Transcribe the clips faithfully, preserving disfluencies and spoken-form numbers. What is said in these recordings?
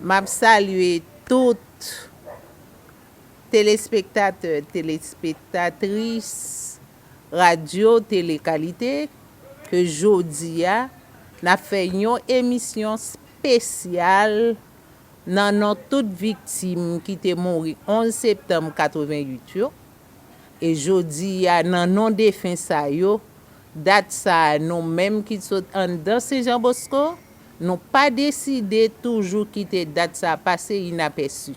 M ap salye tout telespektatè, telespektatris Radyo Tele Kalite, ke jodi a, n ap fè yon emisyon espesyal nan non tout viktim ki te mouri onz septanm katreven uit yo. E jodi a, nan non defen sa yo, dat sa a, nou menm ki sot anndan Sen Jan Bosko, nou pa deside toujou kite dat sa a pase inapèsi.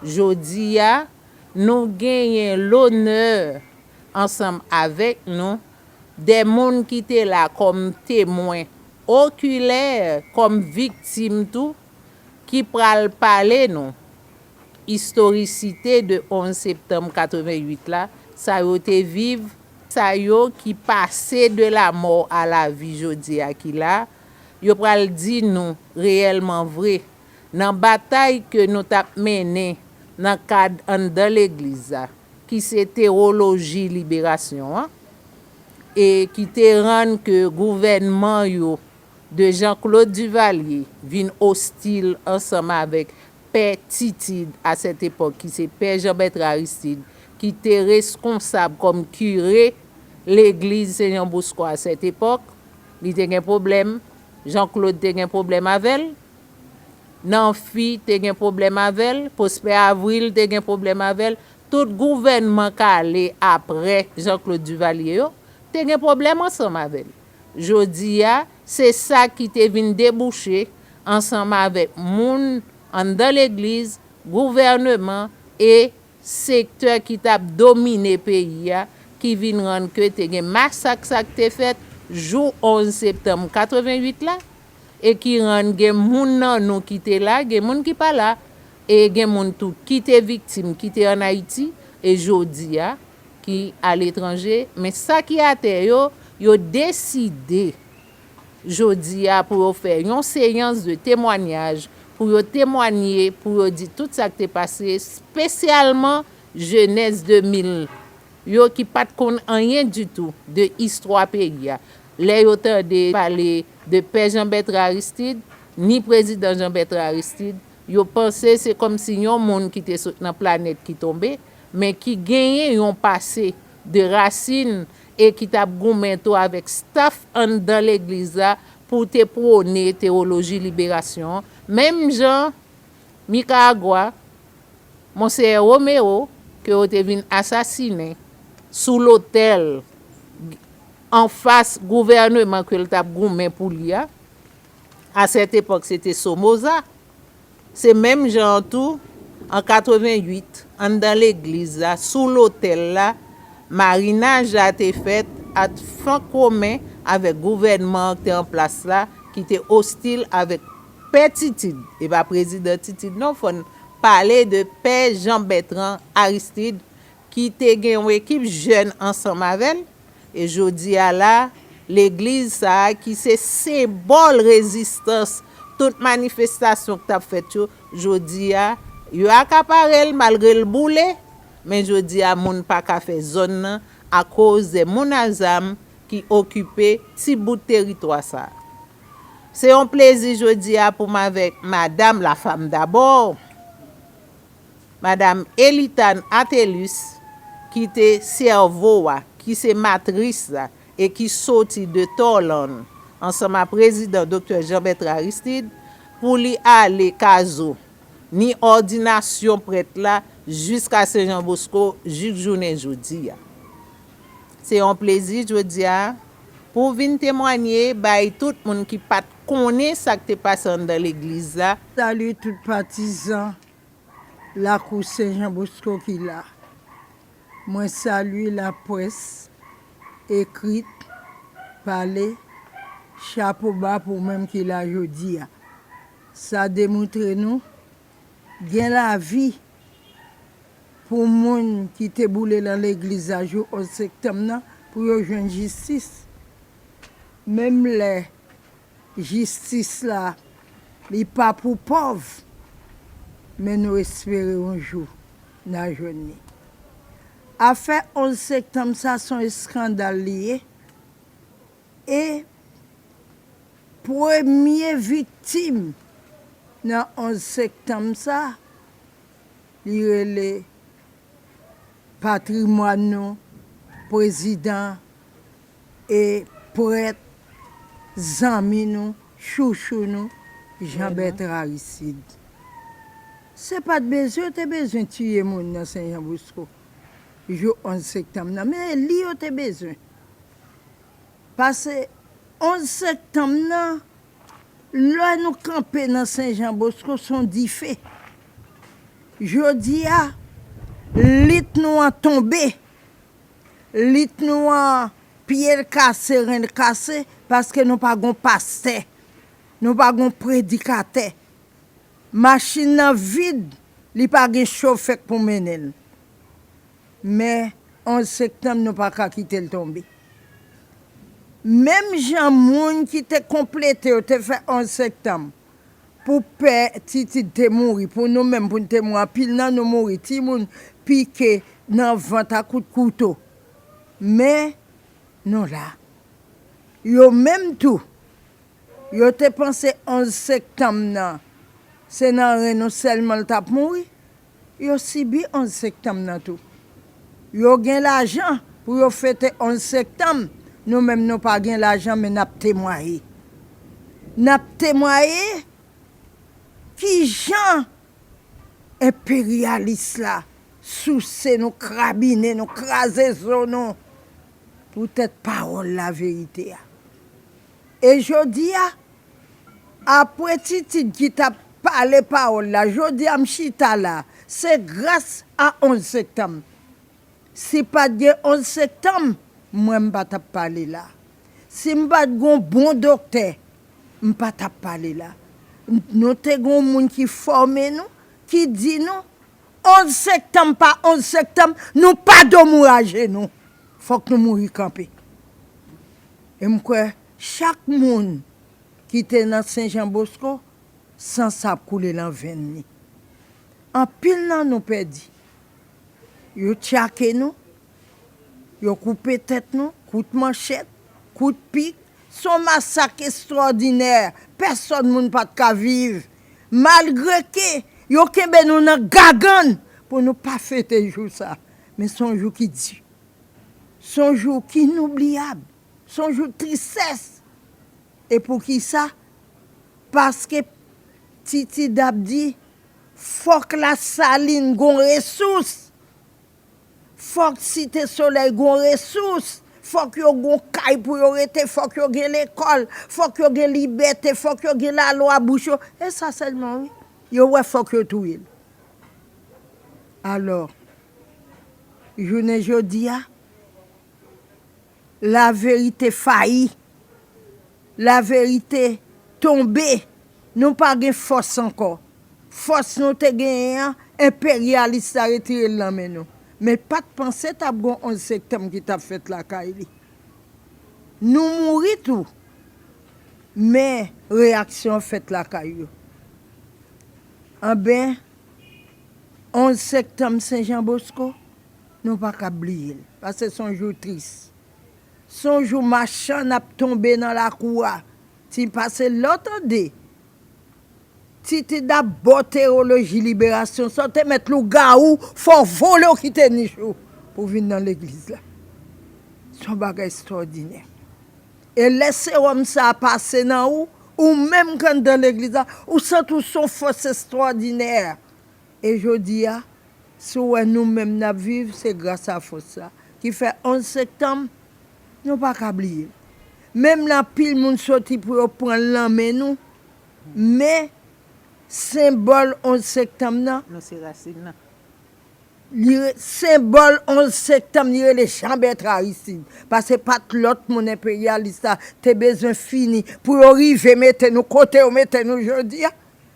Jodi a, nou genyen lonè ansanm avèk nou de moun ki te la kòm temwen okilè, kòm viktim tou, ki pral pale nou istorisite de onz septanm katreven uit la, sa yo te viv, sa yo ki pase de la mort à la vie jodi a ki la, yo pral di nou reyèlman vre nan batay ke nou t ap mennen nan kad anndan legliz la, ki se tewoloji liberasyon an, e ki te rann ke gouvènman yo de Jean-Claude Duvalier vin ostil ansanm avèk Pè Titid a sèt epòk, ki se Pè Jean Bertrand Aristide, ki te reskonsab kòm kire legliz Sen Jan Bosko a sèt epòk. Li te gen pwoblèm, Jean-Claude te gen pwoblèm avè l, Nanfi te gen pwoblèm avè l, Prosper Avril te gen pwoblèm avè l, tout gouvènman k ale apre Jean-Claude Duvalier yo te gen pwoblèm ansanm avè l. Jodi a, se sa ki te vin debouche ansanm avèk moun anndan legliz, gouvèneman e sektè ki t ap domine peyi a, ki vin rann ke te gen masak sa k te fèt jou onz septanm katreven uit la, e ki rann gen moun nan nou ki te la, gen moun ki pa la, e gen moun tou ki te viktim, ki te ann Ayiti, e jodi a, ki aletranje. Men sa ki atè yo, yo deside jodi a pou yo fè yon seyans de temwanyaj, pou yo temwanye, pou yo di tout sa k te pase, espesyalman jenès de mil yo ki pa t konn anyen ditou de istwa peyi a. Lè yo tande pale de Pè Jean Bertrand Aristide, ni Prezidan Jean Bertrand Aristide, yo panse se kòmsi yon moun ki te sot nan planèt ki tonbe, men ki genyen yon pase de rasin e ki t ap goumen tou avèk staff anndan legliz la pou te pwone tewoloji liberasyon an. Menm jan Nikaragwa, Monseyè Romero, ke yo te vin asasinen sou lotèl anfas gouvèneman ke l t ap goumen pou li a, a sèt epòk se te Somoza. Se menm jan an tou, an katreven uit, anndan legliz la, sou lotèl la, marinaj la te fèt ak fon komen avèk gouvènman an ki te an plas la, ki te ostil avèk Pè Titid, e pa Prezidan Titid non, fò n pale de Pè Jean Bertrand Aristide, ki te gen yon ekip jèn ansanm avè l. E jodi a la, legliz sa a ki se senbòl rezistans, tout manifestasyon k t ap fèt yo, jodi a, yo akapare l malgre l boule, men jodi a moun pa ka fè zòn nan akoz de moun a zam ki okipe ti bout teritwa sa a. Se yon plezi jodi a pou m avèk madam, la femme d'abord, madam Elitane Athelus, ki te sèvo a, ki se matris la, e ki soti de Torlon, ansanm a prezidan doktè Jean Bertrand Aristide, pou li ale Kazo, ni òdinasyon prèt la, jiska Sen Jan Bosko, jik jounen jodi a. Se yon plezi jodi a pou vin temwanye bay tout moun ki pa t konnen sa k te pase anndan legliz la. Salye tout patizan Lakou Sen Jan Bosko ki la. Mwen salye laprès ekrit, pale, chapo ba pou ou menm ki la jodi a. Sa demontre nou gen lavi pou moun ki te boule nan legliz la jou onz septanm nan, pou yo jwenn jistis. Menm lè jistis la, li pa pou pòv, men nou espere yon jou n a jwenn li. Afè onz septanm sa, se yon eskandal li ye. E premye viktim Nan onz septanm sa, li rele patrimwàn nou, prezidan e prèt, zanmi nou, chouchou nou, Jean Bertrand Aristide. Se pa t bezwen, yo te bezwen tiye moun nan Sen Jan Bosko jou onz septanm nan, men li yo te bezwen. Pase onz septanm nan, lè nou kanpe nan Sen Jan Bosko, se yon dife. Jodi a, lit nou an tonbe. Lit nou an, pye l kase, ren l kase, paske nou pa gon pastè, nou pa gon predikatè. Machin nan vid, li pa gen chofè k pou mennen l. Men, onz septanm, nou pa ka kite l tonbe. Menm jan moun ki te konplete yo te fè onz septanm pou pè Titid te mouri, pou nou menm, pou n te mouri, anpil nan nou mouri, timoun pike nan vant a kout kouto. Men, nou la. Yo menm tou, yo te panse onz septanm nan, se nan ren nou sèlman l t ap mouri. Yo sibi onz septanm nan tou. Yo gen lajan pou yo fete onz septanm, nou menm nou pa gen lajan, men n ap temwaye. N ap temwaye kijan enperyalis la souse nou, krabinen nou, kraze zo nou, poutèt pawòl laverite a. E jodi a, apre Titid ki t ap pale pawòl la, jodi a m chita la, se gras a onz septanm. Si pa t gen onz septanm, mwen m pa t ap pale la. Si m pa t gon bon doktè, m pa t ap pale la. Nou te gon moun ki fòme nou, ki di nou, onz septanm pa onz septanm, nou pa demouraje nou. Fòk nou mouri kanpe. E m kwè chak moun ki te nan Sen Jan Bosko, san sa ap koule nan venn li. Anpil nan nou pèdi. Yo tchake nou, yo koupe tèt nou, kout manchèt, kout pik. Se yon masak estwòdinè, pèsòn moun pa t ka viv. Malgre ke yo kenbe nou nan gagann pou nou pa fete jou sa. Men se yon jou ki di. Se yon jou ki inoubliyab. Se yon jou tristès. E poukisa? Paske Titid ap di, fòk Lasalin gon resous. Fòk Site Solèy gon resous. Fòk yo gon kay pou yo rete. Fòk yo gen lekòl. Fòk yo gen libète. Fòk yo gen lalwa bouch yo. E sa sèlman, wi. Yo wè fòk yo touye l. Alò, jounen jodi a, laverite fayi. Laverite tonbe. Nou pa gen fòs ankò. Fòs nou te genyen an, enperyalis la retire l nan men nou. Men pa t panse t ap gon onz septanm ki t ap fèt lakay li. Nou mouri tou. Men reyaksyon an fèt lakay yo. Anben, onz septanm Sen Jan Bosko, nou pa ka bliye l. Paske se yon jou tris. Se yon jou machann ap tonbe nan lakou a. Ti pase lè w tande Titid ap ba w tewoloji liberasyon, sa w te mèt lougawou, fò w vole w kite nich ou pou w vin nan legliz la. Se yon bagay estwòdinè. E lè sewòm sa a pase nan ou, ou menm k anndan legliz la, ou santi w se yon fòs estwòdinè. E jodi a, si w wè nou menm n ap viv, se gras a fòs sa. Ki fè onz septanm, nou pa ka bliye l. Menm lè anpil moun soti pou yo pran l nan men nou, men senbòl onz septanm nan, Nou se rasin nan. Li re- senbòl onz septanm, li rele Jean Bertrand Aristide. Paske pa t lòt moun, enperyalis la te bezwen fini pou yo rive mete nou kote yo mete nou jodi a.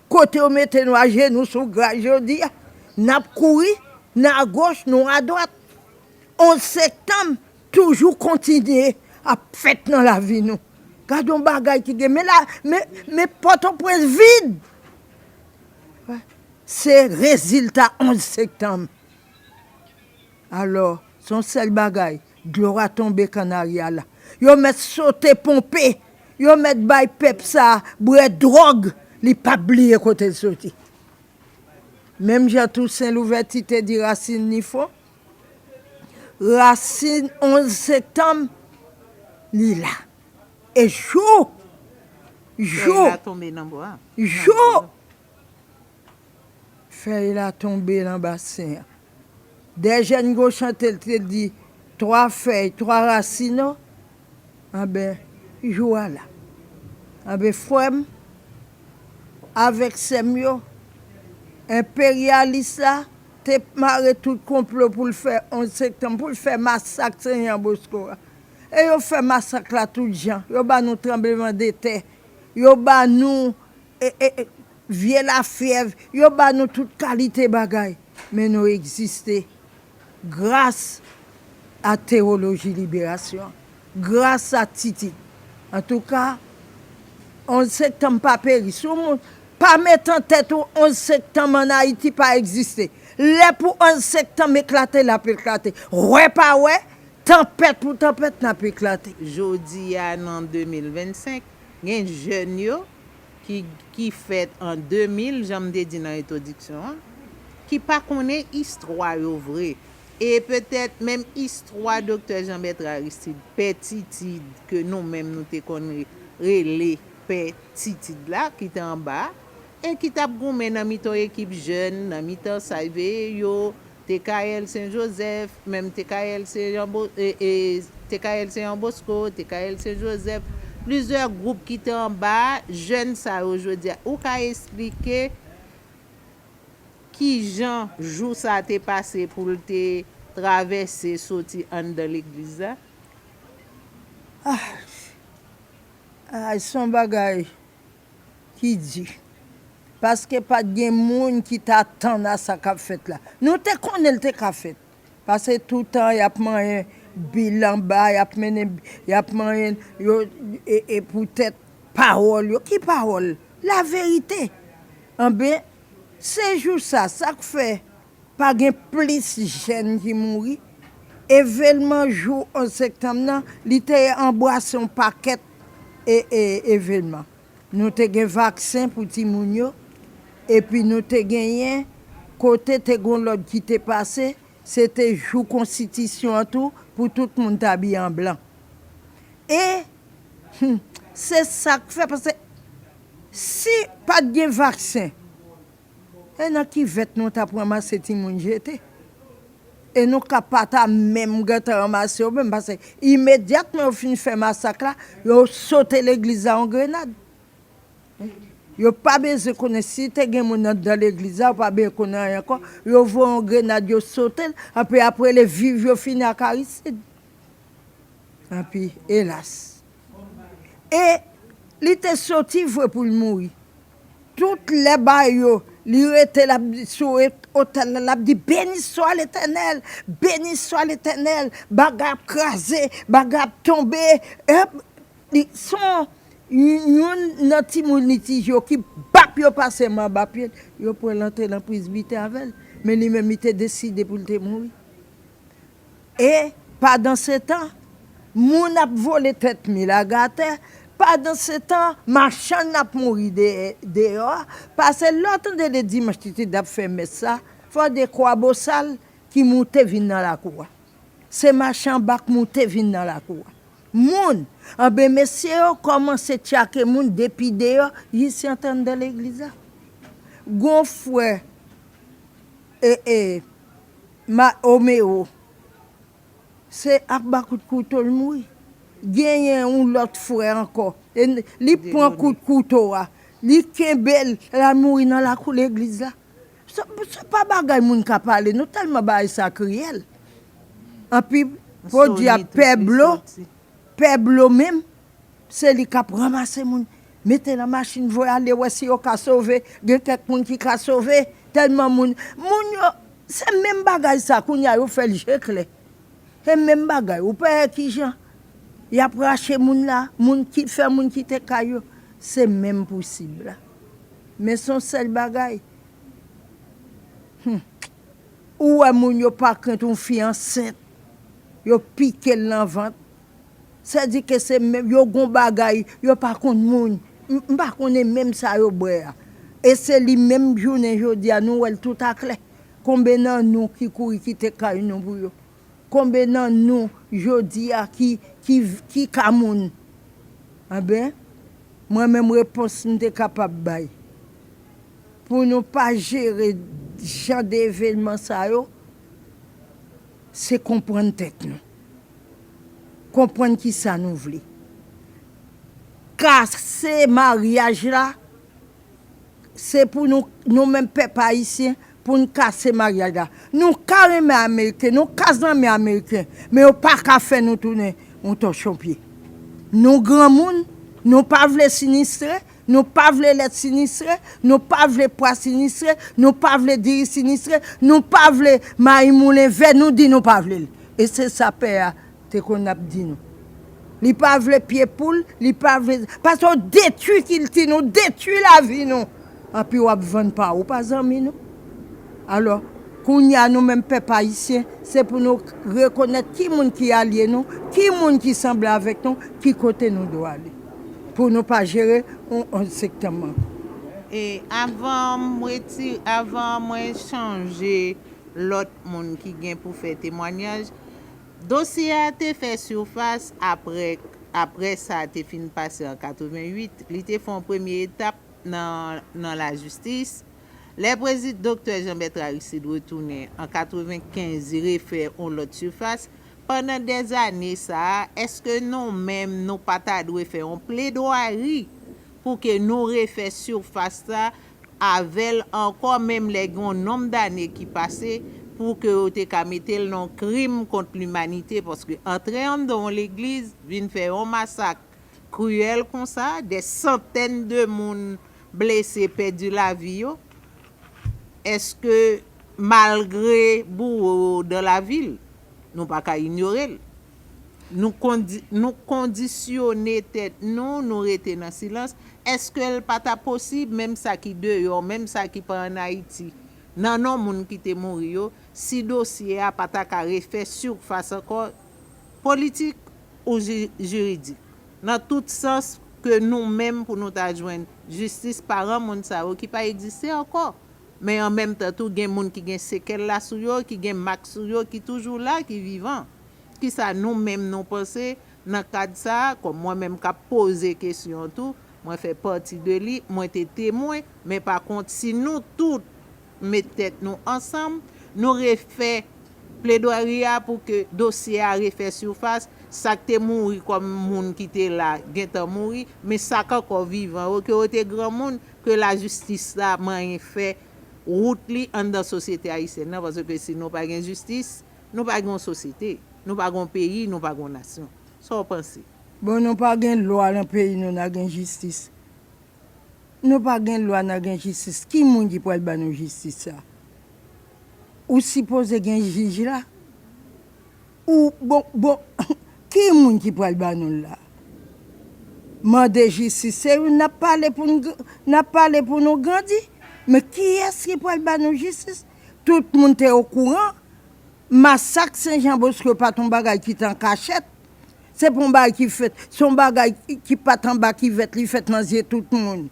Kote yo mete nou ajenou sou gras jodi a. N ap kouri, n a goch, nou a dwat. Onz septanm toujou kontinye ap fèt nan lavi nou. Gade yon bagay ki gen, men la, men, men Pòtoprens vid. Se rezilta onz septanm. Alò, se yon sèl bagay, dlo a tonbe Kanarya la. Yo mèt sote ponpe, yo mèt bay pèp sa a bwè dwòg. Li p ap bliye kote l soti. Menm jan Tousen Louvèti te di rasin ni fon, rasin onz septanm, li la. E jou, jou, jou, fèy la tonbe nan basen an. Dèjèn Gochantel te di, twa fèy, twa rasin, non? Anben, jou a la. Anben, frè m, avèk sè m yo, enperyalis la te mare tout konplo pou l fè onz septanm, pou l fè masak Sen Jan Bosko a. E yo fè masak la tout jan. Yo ba nou tranblemanntè. Yo ba nou e, e, e, vye lafyèv, yo ba nou tout kalite bagay, men nou egziste gras a tewoloji liberasyon, gras a Titid. Antouka, onz septanm pa peri. Si yon moun pa met an tèt ou onz septanm ann Ayiti pa egziste, lè pou onz septanm eklate, l ap eklate. Wè pa wè, tanpèt pou tanpèt, n ap eklate. Jodi a, nan de mil vennsenk, gen jèn yo ki, ki fèt an de mil, jan m te di nan entwodiksyon an, ki pa konnen istwa yo vre. E petèt menm istwa Doktè Jean Bertrand Aristide, Pè Titid, ke nou menm nou te konn re-, rele Pè Titid la, ki te anba a, e ki t ap goumen nan mitan yon ekip jèn, nan mitan sa, veye yo, T K L Sen Jozèf, menm T K L Sen Jan Bo-, e, e, T K L Sen Jan Bosko, T K L Sen Jozèf, plizyè gwoup ki te anba a, jèn sa yo jodi a. Ou ka esplike kijan jou sa te pase pou l te travèse soti anndan legliz la? Ah, ah, se yon bagay ki di. Paske pa t gen moun ki t atann a sa k ap fèt la. Nou te konnen l te ka fèt. Paske toutan y ap manyen bil anba, y ap mennen, y ap manyen yo, e, e poutèt pawòl yo. Ki pawòl? Laverite. Anben, se jou sa, sa k fè pa gen plis jèn ki mouri. Evenman jou onz septanm nan, li te anbrase yon pakèt e, e, evenman. Nou te gen vaksen pou timoun yo, epi nou te genyen kote te gon lòd ki te pase, se te jou konstitisyon an tou, pou tout moun t abiye an blan. E, hmm, se sa k fè, paske si pa t gen vaksen, e nan kivèt nou t ap ranmase timoun jete. E nou ka pa ta menm gentan ranmase yo menm, paske imedyatman yo fin fè masak la, yo sote legliz la yon grenad. Yo pa bezwen konnen si te gen moun anndan legliz la, yo pa bezwen konnen anyen ankò. Yo voye yon grenad, yo sote l, anpi apre le viv yo fini ak Aristide. Anpi, elas. E li te soti vre pou l mouri. Tout lè ba yo, li rete l ap di, sou e-, otèl la, l ap di, "Béni soit l'Éternel, béni soit l'Éternel." Bagay ap kraze, bagay ap tonbe. E, li, se yon, youn nan timoun litij yo ki bap yo pase men anba pye l, yo pran l antre nan presbitè avè l. Men li menm, li te deside pou l te mouri. E, pandansetan, moun ap vole tèt milag atè. Pandansetan, machann ap mouri de-, deyò a. Paske lè w tande le dimanch Titid ap fè mès sa, fò de Kwabosal ki moute vin nan lakou a. Se machann bak moute vin nan lakou a. Moun, anben, mesye yo kòmanse tchake moun depi deyò, jis y antre anndan legliz la. Gon frè, e, e, Ma-, Omero, se ak ba kout kouto l mouri. Genyen yon lòt frè ankò. E n-, li pran kout kouto a. Li kenbe l, l al mouri nan lakou legliz la. Se, se pa bagay moun ka pale. Nou tèlman bagay sa kriyèl. Anpi, pwodui a, Pè Blo, Pè Blo menm, se li k ap ranmase moun, mete nan machin, voye ale, wè si yo ka sove. Gen kèk moun ki ka sove. Tèlman moun, moun yo, se menm bagay sa, kounye a yo fè l je klè. Se menm bagay. Ou pa wè kijan y ap rache moun la, moun ki fè moun kite kay yo. Se menm prensip la. Men se yon sèl bagay. Hmm. Ou wè moun yo pa krent yon fi ansent. Yo pike l nan vant. Sèdike se menm, yo gon bagay, yo pa konn moun. M m pa konnen menm sa yo bwè a. E se li menm jounen jodi a, nou wè l tout aklè. Konbe nan nou ki kouri kite kay nou pou yo? Konbe nan nou jodi a ki, ki, ki ka moun? Anben, mwen menm repons m te kapab bay pou nou pa jere jan de evenman sa yo, se konprann tèt nou. Konprann kisa nou vle. Kase maryaj la, se pou nou, nou menm pèp ayisyen, pou n kase maryaj la. Nou ka renmen Ameriken, nou ka zanmi Ameriken, men yo pa ka fè nou tounen yon tòchon pye. Nou granmoun, nou pa vle sinistre, nou pa vle lèt sinistre, nou pa vle pwa sinistre, nou pa vle diri sinistre, nou pa vle mayi moulen vè, nou di nou pa vle l. E se sa pè a te konn ap di nou. Li pa vle pye poul, li pa vle, paske w detwi kilti nou, detwi lavi nou. Anpi w ap vann pa ou pa zanmi nou. Alò, kounye a nou menm pèp ayisyen, se pou nou rekonèt ki moun ki alye nou, ki moun ki sanble avèk nou, ki kote nou dwe ale. Pou nou pa jere yon, yon sektè mank. E avan m reti-, avan mwen chanje lòt moun ki gen pou fè temwanyaj, dosye a te fè sifas apre, apre sa te fin pase an katrevenwit. Li te fè yon premye etap nan, nan lajistis. Lè prezidan Doktè Jean Bertrand Aristide retounen an katrevenkenz, li refè yon lòt sifas. Pandan dèzane sa a, èske nou menm nou pa ta dwe fè yon pledwari pou ke nou refè sifas la avè l ankò, menm lè gen yon nonb dane ki pase, pou ke yo te ka mete l nan yon krim kont limanite, paske antre anndan yon legliz, vin fè yon masak kriyèl konsa, dè santèn de moun blese, pèdi lavi yo, èske malgre bouwo yo dan lavil, nou pa ka inyore l? Nou kondi-, nou kondisyone tèt nou, nou rete nan silans. Èske l pa ta posib, menm sa ki deyò, menm sa ki pa ann Ayiti, nan non moun ki te mouri yo, si dosye a pa ta ka refè sifas ankò, politik ou ji-, jiridik, nan tout sans, ke nou menm pou nou ta jwenn jistis paran moun sa yo ki pa egziste ankò? Men an menm tan tou, gen moun ki gen sekèl la sou yo, ki gen mak sou yo, ki toujou la, ki vivan. Kisa nou menm nou panse nan kad sa a? Kòm mwen menm k ap poze kesyon an tou, mwen fè pati de li, mwen te temwen, men pa kont, si nou tout met tèt nou ansanm, nou refè pledwari a pou ke dosye a refè sifas, sa k te mouri kòm moun ki te la gentan mouri, men sa k ankò vivan yo, ke yo te granmoun, ke lajistis la manyen fè wout li anndan sosyete ayisyèn nan, paske si nou pa gen jistis, nou pa gen yon sosyete, nou pa gen yon peyi, nou pa gen yon nasyon. Sa w panse? Bon, nou pa gen lwa nan peyi nou, n a gen jistis. Nou pa gen lwa, n a gen jistis. Ki moun ki pral ba nou jistis sa? Ou sipoze gen jij la. Ou, bon, bon, ki moun ki pral ba nou l la? Mande jistis, se youn n ap pale pou n, n ap pale pou nou grandi. Men kiyès ki pral ba nou jistis? Tout moun te okouran. Masak Sen Jan Bòsko pa t yon bagay ki t an kachèt. Se pa yon bagay ki fèt, se yon bagay ki pa t anba kivèt, li fèt nan zye tout moun.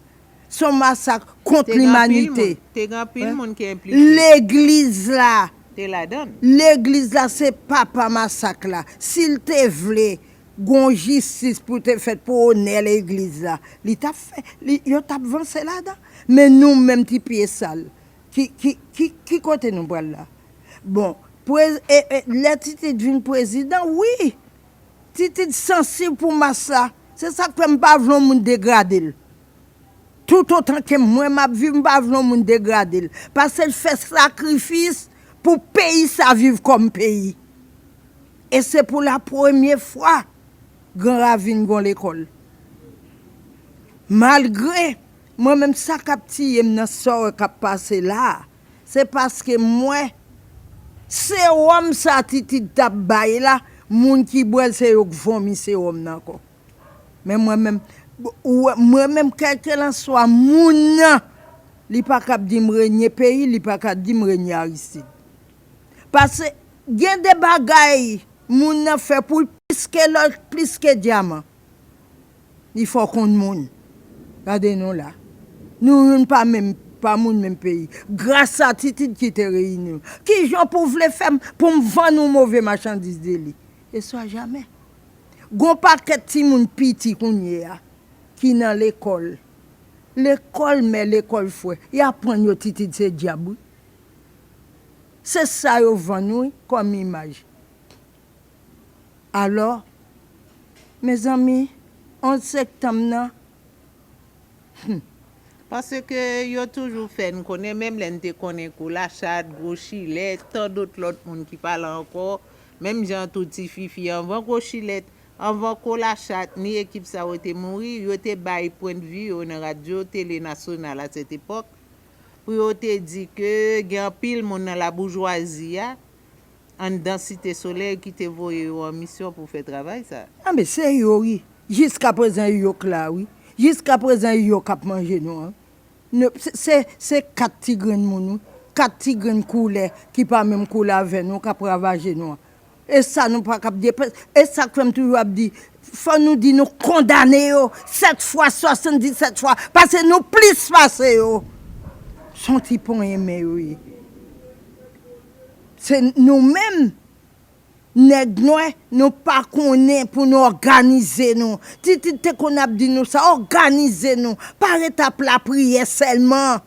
Se yon masak kont limanite. Te gen anpil moun ki enplike. Legliz la. Te ladan l. Legliz la se papa masak la. Si l te vle gon jistis pou te fèt pou onè legliz la, li t ap fè, li, yo t ap vanse ladan. Men nou menm ti pye sal, ki, ki, ki, ki kote nou pral la? Bon, prez-, e, e, lè Titid vin prezidan, wi, Titid sansib pou mas la. Se sa k fè m pa vle yon moun degrade l. Toutotan ke mwen m ap viv, m pa vle yon moun degrade l. Paske l fè sakrifis pou peyi sa viv kòm peyi. E se pou la premye fwa Gran Ravin gon lekòl. Malgre, mwen menm sa k ap tiye m nan sa w wè k ap pase la a, se paske mwen, sewòm sa Titid t ap bay la, moun ki bwè l se yo k vomi sewòm nan ankò. Men mwen menm, ou wè, mwen menm, kèlkelanswa moun nan, li pa kab di m renye peyi, li pa ka di m renye Aristid. Paske gen de bagay moun nan fè pou l plis ke lò, plis ke dyaman. Li fè w konn moun. Gade nou la. Nou youn pa menm, pa moun menm peyi. Gras a Titid ki te reyini nou. Kijan pou w vle fè m pou m vann ou move machandiz de li? E swa jamè. Gon pakèt timoun piti kounye a ki nan lekòl. Lekòl mè, lekòl frè. Y aprann yo Titid se dyab, wi. Se sa yo vann, wi, kòm imaj. Alò, mezanmi, onz septanm nan, hmm. Paske yo toujou fè n konnen, menm lè n te konnen Kolachat, Gwo Chilèt, tandòt lòt moun ki pa la ankò, menm jan tou Ti Fifi, anvan Gwo Chilèt, anvan Kolachat, ni ekip sa yo te mouri, yo te bay pwendvi yo nan radyo, tele nasyonal a sèt epòk, pou yo te di ke gen anpil moun nan laboujwazi a, anndan Site Solèy ki te voye yo an misyon pou fè travay sa. Anben, se yo wi. Jiskaprezan e yo k la wi. Jiskaprezan e yo k ap manje nou an. Nou, se, se, se kat ti grenn moun wi. Kat ti grenn koulè ki pa menm koulè avè nou k ap ravaje nou an. E sa nou pa kab di. E sa k fè m toujou ap di, fò nou di nou kondane yo sèt fwa, swasanndisèt fwa, paske nou plis pase yo. Se yon ti ponyen men yo ye. Se nou menm, nèg nwè, nou pa konnen pou nou òganize nou. Titid te konn ap di nou sa, òganize nou. Pa ret ap lapriyè sèlman.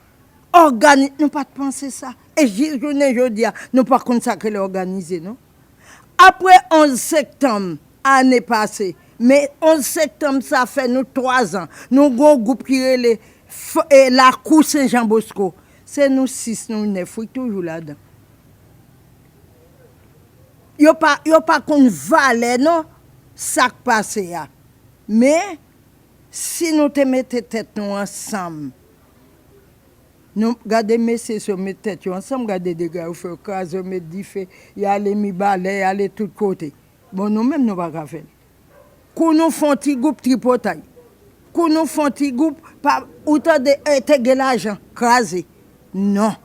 Ògani, nou pa t panse sa. E jis jounen jodi a, nou pa konn sa k rele òganize non. Apre onz septanm ane pase, men onz septanm sa fè nou twazan, nou gen yon gwoup ki rele Lakou Sen Jan Bosko. Se nou sis, nou nèf wi k toujou ladan. Yo pa, yo pa konn valè non sa k pase a. Men, si nou te mete tèt nou ansanm, nou gade mesye sa yo met tèt yo ansanm, gade dega yo fè, yo kraze, yo met dife, y ale Mibalè, y ale tout kote. Bon, nou menm nou pa ka fè l. Kou nou fè yon ti gwoup tripotay. Kou nou fè yon ti gwoup, pa, ou tande, e, te gen lajan, kraze. Non.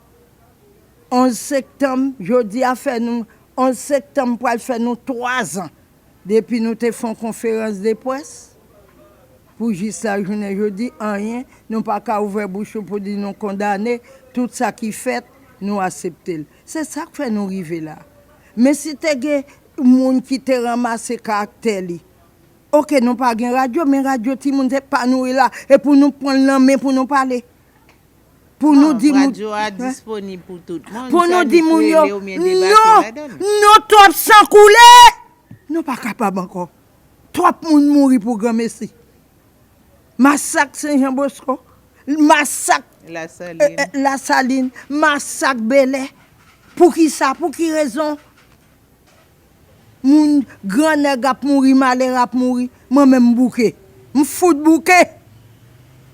Onz septanm, jodi a fè nou, onz septanm pral fè nou twazan depi nou te fè yon konferans de près. Pou jis la jounen jodi, anyen, nou pa ka ouvè bouch nou pou di nou kondane tout sa ki fèt, nou asepte l. Se sa k fè nou rive la. Men si te gen moun ki te ranmase karaktè li, oke, nou pa gen radyo, men radyo timoun se pa nou ye la, e pou nou pran l nan men pou nou pale. Pou nou di moun. Radyo a disponib pou tout moun. Pou nou di moun yo, non, nou twòp san koule! Nou pa kapab ankò. Twòp moun mouri pou granmesi. Masak Sen Jan Bosko, masak Lasalin, masak Bèlè. Poukisa? Pou ki rezon? Moun, gran nèg ap mouri, malere ap mouri, mwen menm m bouke. M fout bouke!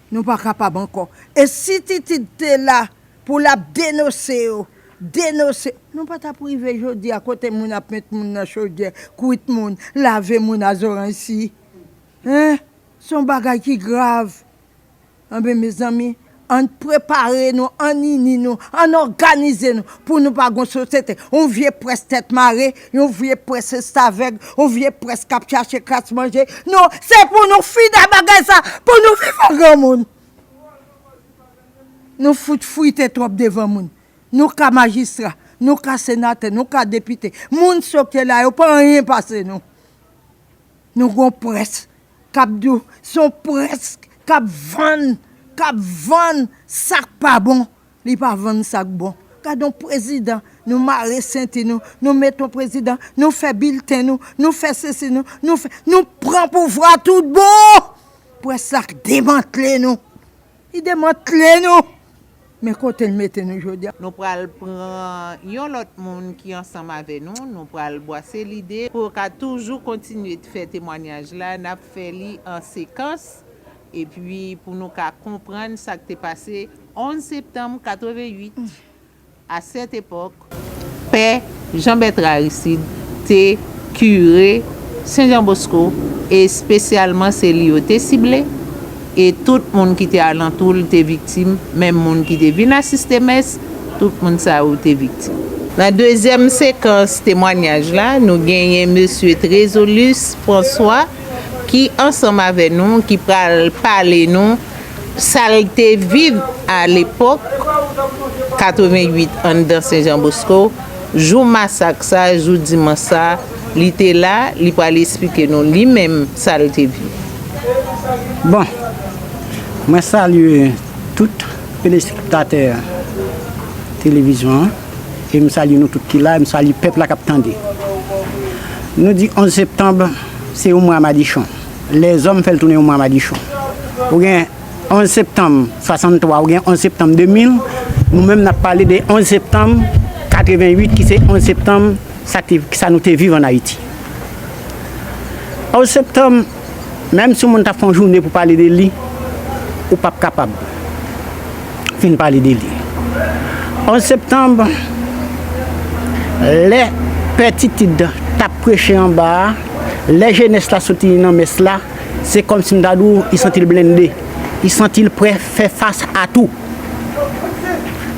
Nou pa kapab ankò. E si Titid te la pou l ap denose yo, denose, nou pa t ap rive jodi a kote moun ap met moun nan chodyè, kwit moun, lave moun a zoranj si. Hen? Se yon bagay ki grav. Anben, mezanmi, ann prepare nou, ann ini nou, ann òganize nou pou nou pa gon sosyete. Yon vye près tèt mare, yon vye près restavèg, yon vye près k ap chache kras manje. Non, se pou nou fini ak bagay sa, pou nou viv an granmoun. Nou fout frite twòp devan moun. Nou ka majistra, nou ka senatè, nou ka depite. Moun sa yo ki te la, yo pa anyen pase nou. Nou gon près k ap di w, se yon près k ap vann, k ap vann sa k pa bon. Li pa vann sa k bon. Gade yon prezidan, nou mare senti nou, nou met yon prezidan, nou fè bilten nou, nou fè sesi nou, nou fè, nou pran pouvwa tout bon. Près la k demantle nou. Li demantle nou. Men kote l mete nou jodi a. Nou pral pran yon lòt moun ki ansanm avè nou. Nou pral bwase lide pou yo ka toujou kontinye fè temwanyaj la. N ap fè li an sekans. Epi pou nou ka konprann sa k te pase onz septanm katrevenn uit. A sèt epòk, Pè Jean Bertrand Aristide te kire Sen Jan Bosko, e espesyalman se li yo te sible, e tout moun ki te alantou l te viktim, menm moun ki te vin asiste mès, tout moun sa yo te viktim. Nan dezyèm sekans temwanyaj la, nou genyen mesye Trezolus François ki ansanm avè nou, ki pral pale nou Sa l te viv alepòk katreventuit anndan Sen Jan Bosko, jou masak sa, jou dimanch sa, li te la, li pral esplike nou li menm sa l te viv. Bon, mwen salye tout telespektatè televizyon an, e m salye nou tout ki la, e m salye pèp la k ap tande. Nou di onz septanm, se yon mwa madichon. Lèzòm fè l tounen yon mwa madichon. Ou gen onz septanm swasanntwa, ou gen onz septanm de mil, nou menm n ap pale de onz septanm katreventuit, ki se onz septanm sa te, sa nou te viv ann Ayiti. Onz septanm, menm si yon moun ta fè yon jounen pou pale de li, ou p ap kapab fin pale de li. Onz septanm, lè Pè Titid t ap preche anba a, lè jenès la soti nan mès la, se kòmsi m ta di w, li santi l blende. Li santi l prè fè fas a tou.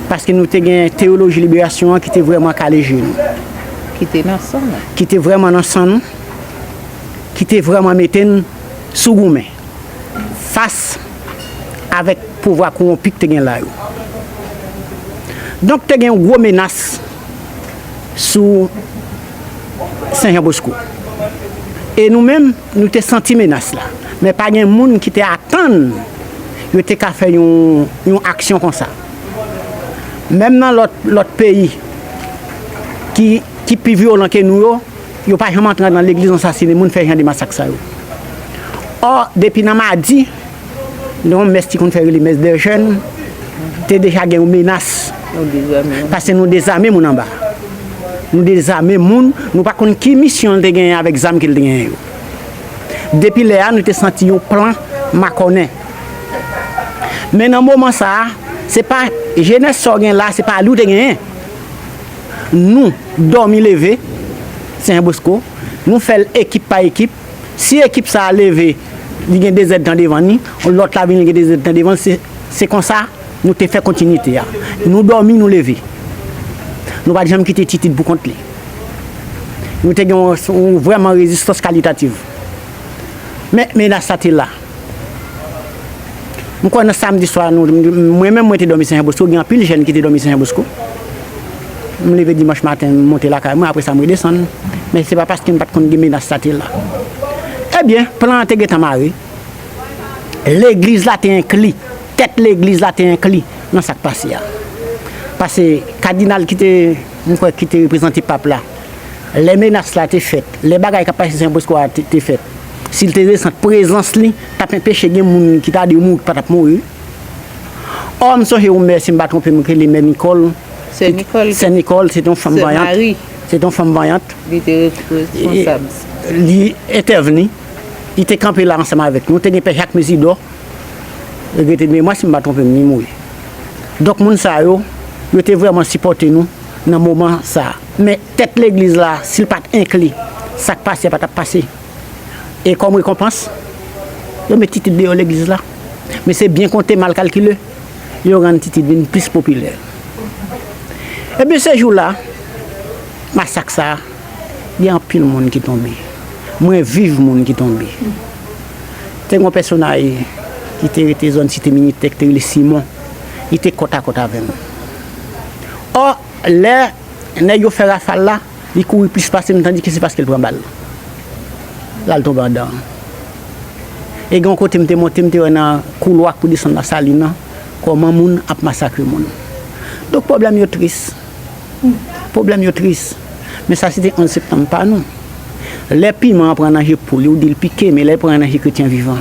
Paske nou te gen teyoloji liberasyon an ki te vrèman kale je nou. Ki te nan san nou. Ki te vrèman nan san nou. Ki te vrèman mete n sou goumen. Fas avèk pouvwa kowonpi k te gen la yo. Donk, te gen yon gwo menas sou Sen Jan Bosko. E nou menm, nou te santi menas la. Men pa gen moun ki te atann yo te ka fè yon, yon aksyon konsa. Menm nan lòt, lòt peyi ki, ki pi vyolan ke nou yo, yo pa janm antre nan legliz ansasinen moun, fè jan de masak sa yo. Ò, depi nan madi, nan yon mès ki konn fè rele mès dè jèn, te deja gen yon menas. Paske nou dezame moun anba. Nou dezame moun, nou pa konn ki misyon l te genyen avèk zam ke l te genyen yo. Depi lè a, nou te santi yon plan makònè. Men nan moman sa a, se pa jenès sa w gen la, se pa li w te genyen. Nou dòmi leve, Sen Jan Bosko, nou fè l ekip pa ekip. Si ekip sa a leve, li gen dezèdtan devan li, lòt la vini, li gen dezèdtan devan li, se, se konsa nou te fè kontinite a. Nou dòmi, nou leve. Nou pa t janm kite Titid pou kont li. Nou te gen yon, yon vrèman rezistans kalitativ. Men menas la te la. M kwè nan samdi swa, nou, mwen menm mwen te dòmi Sen Jan Bosko, gen anpil jèn ki te dòmi Sen Jan Bosko. M leve dimanch maten, m monte lakay mwen, apre sa m redesann. Men se pa paske m pa t konn gen menas sa te la. Ebyen, plan an te gentan mare. Legliz la te enkli, tèt legliz la te enkli nan sa k pase a. Paske kadinal ki te, m kwè, ki te reprezante pap la, lè menas la te fèt, lè bagay k ap pase Sen Jan Bosko a te, te fèt, si l te resanti prezans li, t ap enpeche gen moun ki ta di yo mouri, ki pa t ap mouri. Ò, m sonje yon mè, si m pa twonpe m, ki rele Mè Nikòl. Sè Nikòl. Sè Nikòl, se te yon fanm vayant. Se te yon fanm vayant. Li te responsab. Li entèvni. Li te kanpe la ansanm avèk nou. Te gen Pè Jak Mezidò. Regrete de memwa, si m pa twonpe m, li mouri. Donk, moun sa yo, yo te vrèman sipòte nou nan moman sa a. Men tèt legliz la, si l pa t enkli, sa k pase a pa t ap pase. E kòm rekonpans, yo met Titid deyò legliz la. Men se byen konte, mal kalkile, yo rann Titid vin plis popilè. Ebyen, se jou la, masak sa a, gen anpil moun ki tonbe. Mwen viv moun ki tonbe. Te gen yon pèsonay ki te rete zòn Site Militè, ki te rele Simon. Li te kòtakòt avè m. Ò, lè nèg yo fè rafal la, li kouri plis pase m, tandike se paske l pran bal. L al tonbe andan. E gen yon kote m te monte, m te wè nan koulwa k pou desann Lasalin nan, kòman moun ap masakre moun. Donk, pwoblèm yo tris. Pwoblèm yo tris. Men sa se te onz septanm pa nou. Lè piman an pran nan je poul, yo di l pike, men lè l pran nan je kretyen vivan.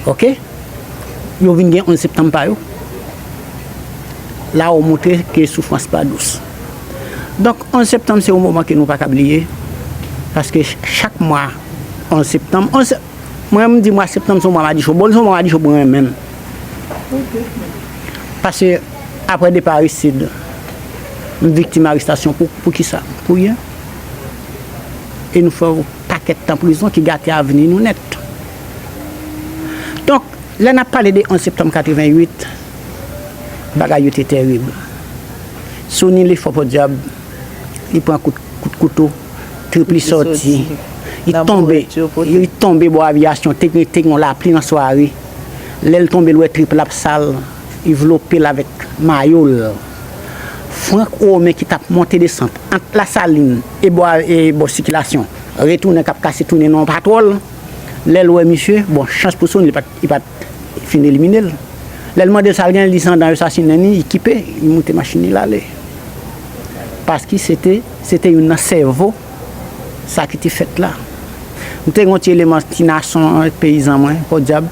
Oke? Yo vin gen onz septanm pa yo. La ou montre ke soufrans pa dous. Donk, onz septanm se yon moman ke nou pa ka bliye. Paske ch-, chak mwa, onz septanm, onz se-, mwen, m di mwa septanm se yon mwa madichon. Bon, li se yon mwa madichon pou mwen menm. Paske, apre depa Aristide, m viktim arestasyon pou, pou kisa? Pou ryen. E nou fè yon pakèt tan prizon ki gate avni nou nèt. Donk, lè n ap pale de onz septanm katreventuit, bagay yo te terib. Sony Lefò Podyab, li pran kout, kout kouto, trip li sòti, li tonbe, li tonbe bò Aviyasyon, te gen, te gen yon lapli nan sware. Lè l tonbe, l wè trip l ap sal, li vlope l avèk mayo l. Frank Omen ki t ap monte desant ant Lasalin e bò, e bò sikilasyon, retounen k ap kase tounen nan yon patwòl. Lè l wè misye, bon, chans pou Sony, li pa t, li pa t fin elimine l. Lè l mande l sa l gen, li di se anndan yo sasinen li, li kipe, li moute machin li, l ale. Paske se te, se te youn nan sèvo sa ki te fèt la. M te gen yon ti eleman, ti nason, peyizan mwen, podyab,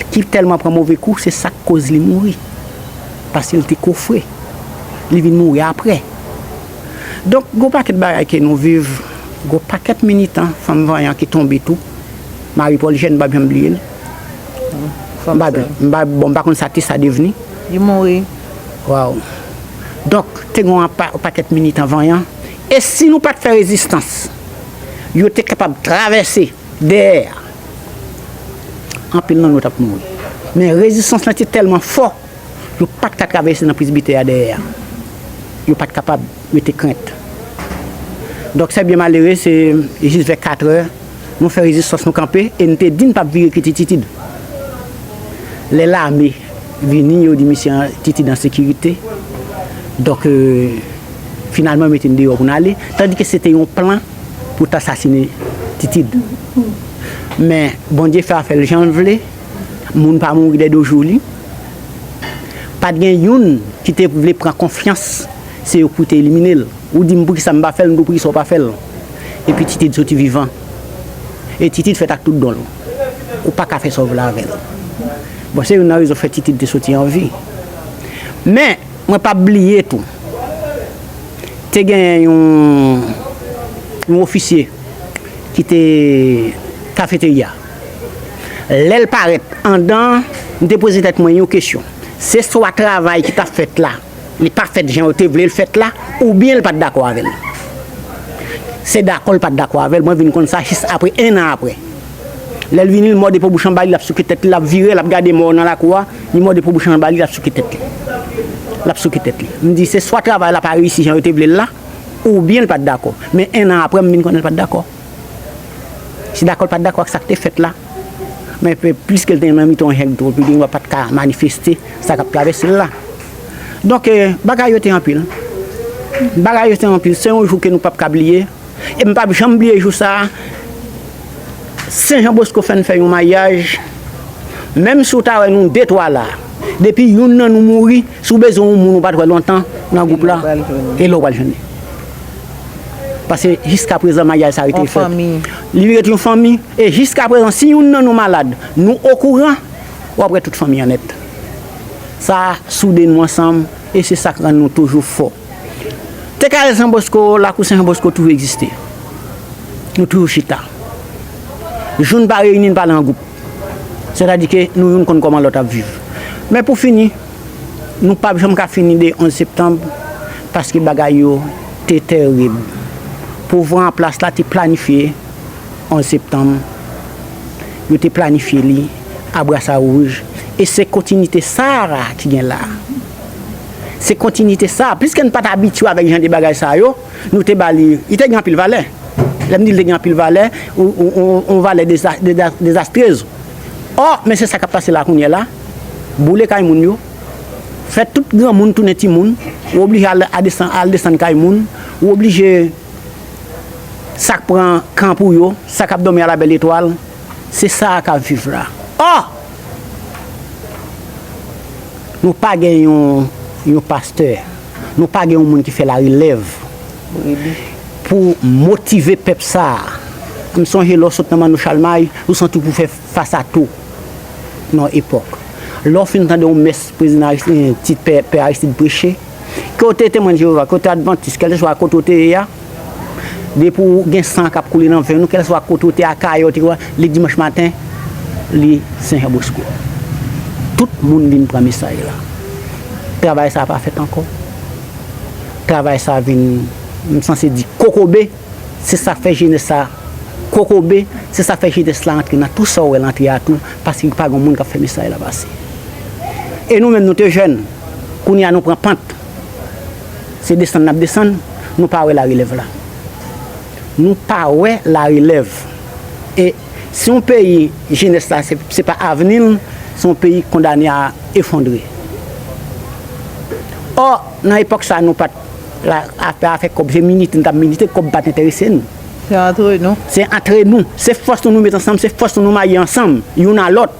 ki tèlman pran move kou, se sa k koz li mouri. Paske l te kofre. Li vin mouri apre. Donk, gon pakèt bagay ke nou viv, gon pakèt militan, fanm vanyan ki tonbe tou. Marie Paul Jeune, m p ap janm bliye l. M pa, m pa, bon, m pa konn sa te sa devni. Li mouri. Waw. Donk, te gen yon pa-, pakèt militan vanyan. E si nou pa t fè rezistans, yo te kapab travèse dèyè a. Anpil nan nou t ap mouri. Men rezistans lan te tèlman fò, yo pa t ka travèse nan presbitè a dèyè a. Yo pa t kapab, yo te krent. Donk, se byen malere, se jis vè katrè, nou fè rezistans, nou kanpe, e n te di n p ap vire kite Titid. Lè lame vini, yo di misye an, Titid an sekirite. Donk, euh, finalman, yo mete n deyò pou n ale, tandike se te yon plan pou t asasine Titid. Men, Bondye fè afè l jan l vle, moun pa mouri dè do jou li. Pa t gen youn ki te vle pran konfyans, se yo pou te elimine l. Ou di m poukisa m pa fè l, m di w poukisa w pa fè l. Epi Titid soti vivan. E Titid fèt ak tout don l. Ou pa ka fè sa w vle avè l. Bon, se youn nan rezon fè Titid te soti an vi. Men, mwen p ap bliye tou. Te gen yon, yon ofisye ki te kafeterya. Lè l parèt anndan, m te poze tèt mwen yon kesyon. Se swa travay ki t ap fèt la, li pa fèt jan yo te vle l fèt la, oubyen l pa t dakò avè l. Se dakò l pa t dakò avè l, mwen vin konn sa jis apre, en an apre. Lè l vini, l mòde po bouch anba li, l ap souke tèt li, l ap vire, l ap gade mò nan lakou a, li mòde po bouch anba li, l ap souke tèt li. L ap souke tèt li. M di, se swa travay la pa reyisi jan yo te vle l la, oubyen l pa t dakò. Men en an apre, m vin konnen l pa t dakò. Si dakò l pa t dakò ak sa k te fèt la, men pe-, pliske l te nan mitan yon jèn twòp, li pa t ka manifeste sa k ap travèse l la. Donk, eh, bagay yo te anpil. Bagay yo te anpil. Se yon jou ke nou p ap ka bliye. E m p ap janm bliye jou sa a. Sen Jan Bosko fè n fè yon maryaj. Menm si w ta wè nou de twa la, depi youn nan nou mouri, si w bezwen yon moun ou pa t wè lontan nan gwoup la, e la w pral jwenn li. Paske jiskaprezan, maryaj sa rete fèt. Li rete yon fanmi. E jiskaprezan, si youn nan nou malad, nou okouran, w ap wè tout fanmi an nèt. Sa a soude nou ansanm, e se sa k rann nou toujou fò. T K S Jan Bosko, Lakou Sen Jan Bosko toujou egziste. Nou toujou chita. Jou n pa reyini, n pale an gwoup. Sètadi ke nou youn konn kòman lòt ap viv. Men pou fini, nou p ap janm ka fini de onz septanm, paske bagay yo te terib. Pouvwa an plas la te planifye onz septanm, yo te planifye li a brasa wouj, e se kontinite sa a ki gen la. Se kontinite sa a, pliske n pa t abitye avèk jan de bagay sa yo, nou te ba li, li te gen anpil valè. Lè m di li te gen anpil valè, yon, yon, yon, yon valè deza-, deza-, dezastrez. Ò, men se sa k ap pase la kounye a la. Boule kay moun yo. Fè tout granmoun tounen timoun. Ou oblije al, a desann, al desann kay moun. Ou oblije sa k pran kan pou yo, sa k ap dòmi a la bèl etwal, se sa a k ap viv la. Ò! Nou pa gen yon, yon pastè, nou pa gen yon moun ki fè larelèv pou motive pèp sa a. M sonje lè w sot nan Manno Chalmay, ou santi w pou fè fas a tou nan yon epòk. Lè w fin tande yon mès prezidan Aristide, tit pè, pè Aristide preche, ke w te temwen Jewova, ke w te advantis, kèlkeswa kote w te ye a, depi w gen san k ap koule nan venn ou, kèlkeswa kote w te ye a, Akayè w te ye a, li dimanch maten, li Sen Jan Bosko. Tout moun vin pran mesaj la. Travay sa a pa fèt ankò. Travay sa a vin, m sanse di, kokobe. Se sa k fè jenès la kokobe, se sa k fè jenès la antre nan tou sa w wè l antre a tou, paske pa gen moun k ap fè mesaj la pase. E nou menm, nou te jèn, kounye a nou pran pant. Se desann n ap desann, nou pa wè larelèv la. Nou pa wè larelèv. E Si yon peyi, jenès la, se, se pa avni l, se yon peyi ki kondane a efondre. Ò, nan epòk sa, nou pa t la, afè, afè kòb, se milite, n t ap milite, kòb pa t enterese nou. Se antre nou. Se antre nou. Se fòs nou, nou met ansanm, se fòs nou, nou marye ansanm, youn a lòt.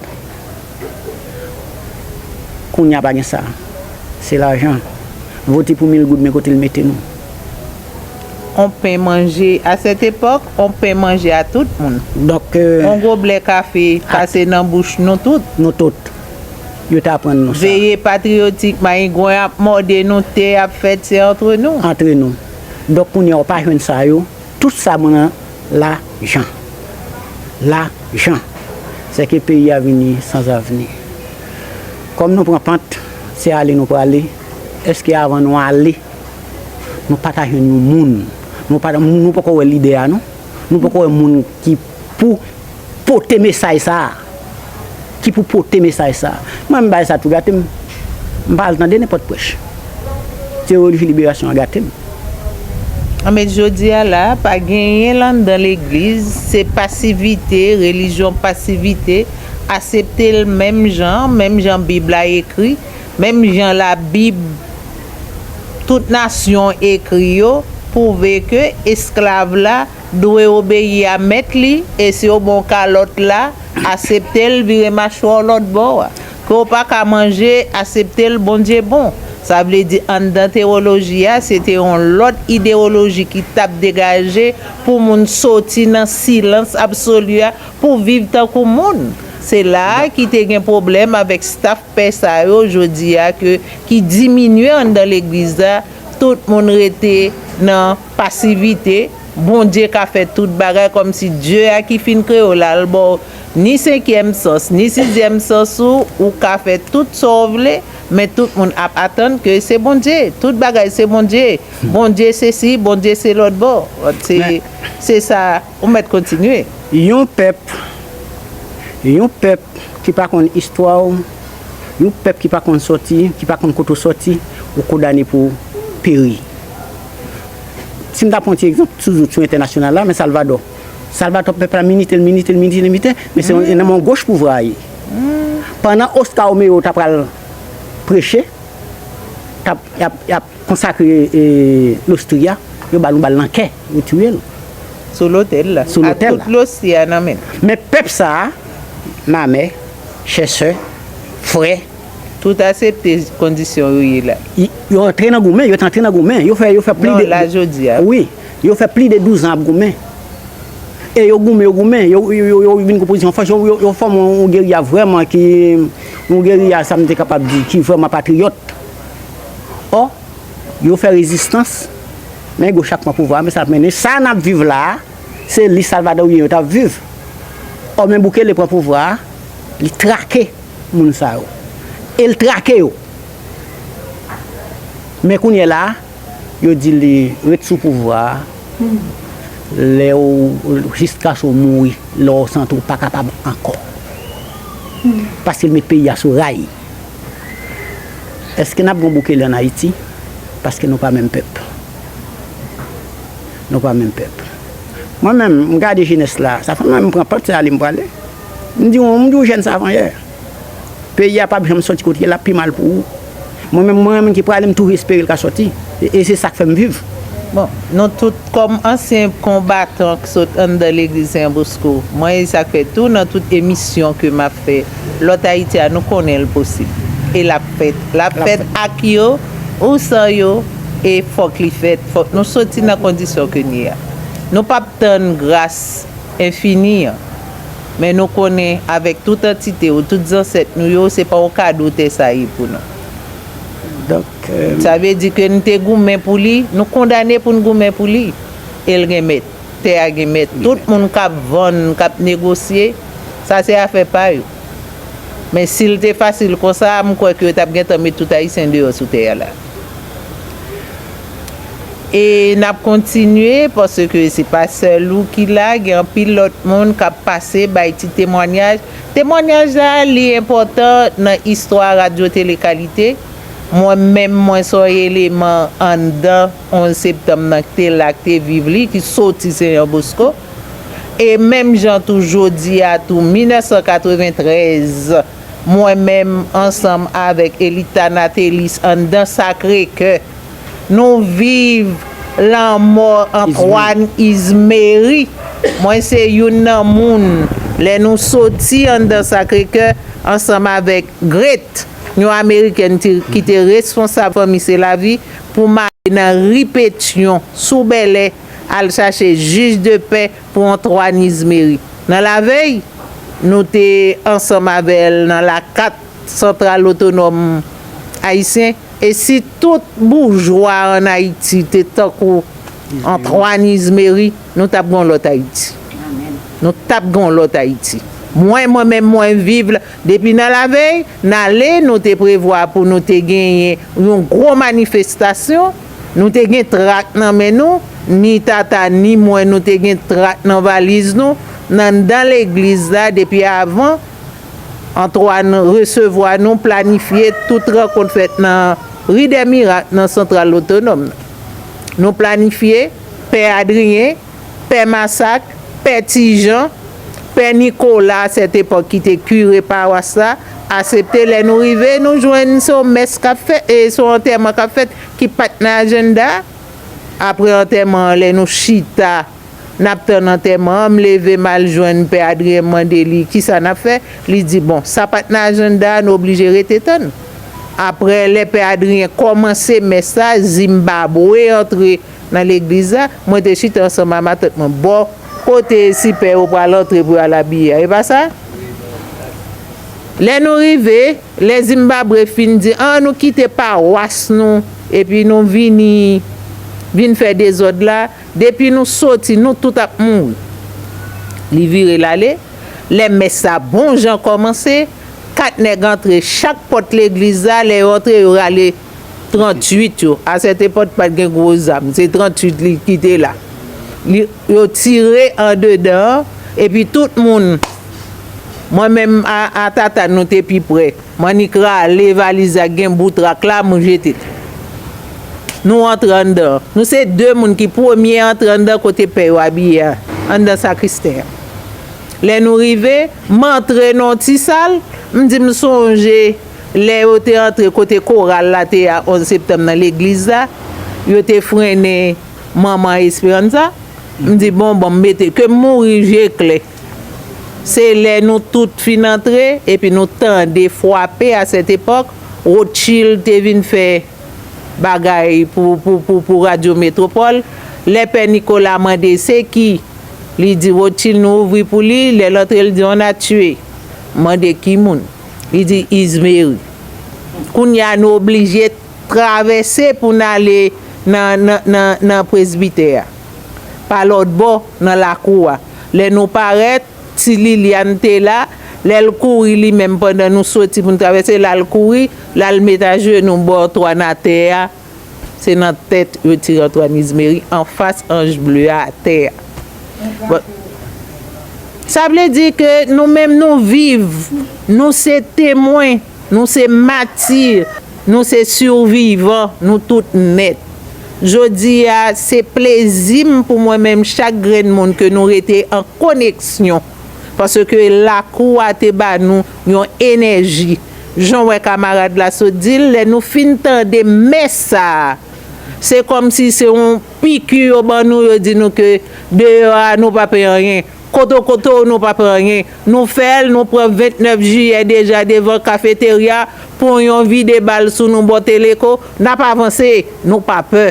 Kounye a pa gen sa. Se lajan. Vote pou mil goud, men kote l mete nou. On pen manje, à cette époque, on pen manje a tout moun. Donk, euh, on goblè kafe a- pase nan bouch nou tout. Nou tout. Yo t aprann nou sa. Veye patriyotik, mayigwen ap mòde nou, tè ap fèt, se antre nou. Antre nou. Donk, kounye a, ou pa jwenn sa yo. Tout sa moun nan lajan. Lajan. Sèke peyi a vini sanzavni. Kòm nou pran pant, se ale nou prale. Èske avan nou ale, nou pa ta jwenn yon moun? Nou pa, nou poko wè lidè a, non? Nou poko wè moun ki pou pote mesaj sa a? Ki pou pote mesaj sa a? Mwen, m bay sa tou gate m. M pa al tande nenpòt prèch. Teyoloji liberasyon an gate m. Anben, jodi a la, pa genyen l anndan legliz, se pasivite, relijyon pasivite, asepte l menm jan, menm jan Bib la ekri, menm jan Labib, tout nasyon ekri yo, pwouve ke esklav la dwe obeyi a mèt li, e si yo ba w kalòt la, asepte l, vire machwa w lòt bò a. Ke w pa ka manje, asepte l, Bondye bon. Sa vle di, anndan tewoloji a, se te yon lòt idewoloji ki t ap degaje pou moun soti nan silans absoli a, pou viv tankou moun. Se la a ki te gen pwoblèm avèk staff pè sa yo jodi a ke, ki diminye anndan legliz la, tout moun rete nan pasivite. Bondye ka fè tout bagay, kòmsi Dye a ki fin kreye w la, l ba w ni senkyèm sans, ni sizyèm sans ou, ou ka fè tout sa w vle, men tout moun ap atann ke se Bondye. Tout bagay se Bondye. Bondye sesi, Bondye se lòt bò. Se, se sa, ou mèt kontinye. Yon pèp, yon pèp ki pa konn istwa w, yon pèp ki pa konn sòti, ki pa konn kote w sòti, ou kondane pou peri. Si m ta pran ti egzanp, sou, sou entènasyonal la, men Salvadò. Salvadò, pèp la milite l, milite l, milite l, milite l, men se yon, nan men yon goch pouvwa a ye. Pandan Oscar Romero ta pral preche, t ap, y ap, y ap konsakre, e, lostri a, yo ba l yon bal nan kè, yo tiye l. Sou lotèl la. Sou lotèl la. Ak tout lostri a nan men l. Men pèp sa a, mamè, chè sè, frè. Tout asepte kondisyon yo ye la. Y-, yo antre nan goumen, yo t antre nan goumen. Yo fè, yo fè plis de. Non, la jodi a. Wi, yo fè plis de douz an ap goumen. E yo goumen, yo goumen, yo, yo, yo, yo vin gon pozisyon fòs, yo, yo, yo fòme yon, yon geriya vrèman ki, yon geriya, sa m te kapab di, ki vrèman patriyòt. Ò, yo fè rezistans, men goch la pran pouvwa a, men sa l ap mennen. Sa n ap viv la a, se li Salvadoryen yo t ap viv. Ò, men Bukele pran pouvwa a, li trake moun sa yo. E l trake yo. Men kounye a la a, yo di li ret sou pouvwa a, lè w, jiskaske w mouri, lè w santi w pa kapab ankò. Paske l met peyi a sou ray. Èske n ap gen yon Bukele ann Ayiti? Paske nou pa menm pèp. Nou pa menm pèp. Mwen menm, m gade jenès la, sa fè mwen menm m pran pant, se ale m prale. M di w, m di w jèn sa avan yè. Peyi a p ap janm sòti kote l ye, l ap pi mal pou ou. Mwen menm, mwen menm ki prale, m toujou espere l ka sòti. E, e se sa k fè m viv. Bon, nou tout, kòm ansyen konbatan k sot anndan legliz Sen Bosko, mwen, e sa k fè tou nan tout emisyon ke m ap fè, lòt Ayiti a, nou konnen l posib. E l ap fèt. L ap fèt ak yo, ou san yo, e fòk li fèt. Fòk nou soti nan kondisyon ke n ye a. Nou p ap tann gras enfini an. Men nou konnen, avèk tout antite yo, tout zansèt nou yo, se pa yon kado tè sa ye pou nou. Donk, euh, sa vle di ke n te goumen pou li, nou kondane pou n goumen pou li. E l gen mèt. Tè a gen mèt. Tout moun k ap vann, k ap negosye, sa se afè pa yo. Men si l te fasil konsa, m kwè ke yo t ap gentan met tout Ayisyen deyò sou tè a la. E n ap kontinye, paske se pa sèl ou ki la, gen anpil lòt moun k ap pase, bay ti temwanyaj. Temwanyaj la, li enpòtan nan istwa Radyo Tele Kalite. Mwen menm, mwen se yon eleman anndan onz septanm nan, ki te la, ki te viv li, ki soti Sen Jan Bosko. E menm jan tou jodi a tou, mil nèf san katreventrèz, mwen menm ansanm avèk Elita Natelis anndan Sakre Kè, nou viv lanmò Antoine Izmery. Mwen se youn nan moun, lè nou soti anndan Sakre Kè ansanm avèk Great, yon amerikèn ti- ki te responsab Fanmi Se Lavi, pou m ale nan ri Petyon, sou Bèlè, al chache jij de pè pou Antoine Izmery. Nan lavèy, nou te ansanm avè l nan lakat Santral Otonòm Ayisyen. E si tout boujwa ann Ayiti te tankou Antoine Izmery, nou t ap gen yon lòt Ayiti. Nou t ap gen yon lòt Ayiti. Mwen, mwen menm, mwen viv l depi nan lavèy, n ale, nou te prevwa pou nou te genyen yon gwo manifestasyon. Nou te gen trak nan men nou, ni Tata, ni mwen, nou te gen trak nan valiz nou, nan, anndan legliz la, depi avan Antoine resevwa nou, planifye tout rankont fèt nan Ri dè Mirak, nan Santral Otonòm nan. Nou planifye, Pè Adriyen, Pè Masak, Pè Tijan, Pè Nikola, a sèt epòk ki te kire pawas la, asepte. Lè nou rive, nou jwenn se yon mès k ap fèt, e se yon antèman k ap fèt ki pa t nan ajannda. Apre antèman an, lè nou chita, n ap tann antèman an, m leve, m al jwenn Pè Adriyen, m mande li kisa n ap fè. Li di, bon, sa pa t nan ajannda, nou oblije rete tann. Apre, lè Pè Adriyen kòmanse mès la, Zimbabwe antre nan legliz la, mwen te chita ansanm a matant mwen bò kote si pè yo pral antre pou y al abiye a, e pa sa? Lè nou rive, lè Zimbabwe fin di, an nou kite pawas nou, epi nou vini, vin fè dezòd la, depi nou soti, nou tout ap mouri. Li vire l ale, lè mès la bon jan kòmanse, kat nèg antre chak pòt legliz la, lè yo antre, yo rale tranntuit yo. A sèt epòk pa t gen gwo zam, se tranntuit li ki te la. Li, yo tire andedan an, epi tout moun, mwen menm a, a Tata nou te pi prè. M annik rale valiz ak gen bout trak la, m jete l. Nou antre anndan. Nou se de moun ki premye antre anndan kote pè yo abiye a, anndan sakristi an. Lè nou rive, m antre nan yon ti sal, m di m sonje lè yo te antre kote koral la te ye a onz septanm nan legliz la, yo te frennen manman Esperanza. M di, bon, bon, m mete, ke m mouri je klè. Se lè nou tout fin antre, epi nou tande frape a sèt epòk, Rothschild te vin fè bagay pou, pou, pou, pou Radyo Metwopòl. Lè Pè Nikola mande se ki, li di Rothschild, nou ouvri pou li. Lè l antre, l di, on a tué. Mande ki moun. Li di, Izmery. Kounye a, nou oblije travèse pou n ale nan, nan, nan, nan presbitè a. Pa lòt bò, nan lakou a. Lè nou parèt, Ti Liliane te la, lè l kouri li menm pandan nou soti pou n travèse, l al kouri, l al met ajenou bò Antoine atè a. Se nan tèt yo tire Antoine Izmery anfas anj ble a atè a. Bon. Sa vle di ke nou menm nou viv, nou se temwen, nou se mati, nou se sivivan, nou tout nèt. Jodi a, se plezi m pou mwen menm chak grenn moun ke nou rete an koneksyon. Paske lakou a te ba nou yon enèji. Jan w wè kamarad la sot di l, lè nou fin tande mès sa a, se kòmsi se yon piki yo ban nou, yo di nou ke deyò a nou pa pè anyen, kotokoto nou pa pè anyen. Nou fè l, nou pran ventnèf jiyè deja devan kafeterya, pon yo vide bal sou nou bò Teleco, n ap avanse, nou pa pè.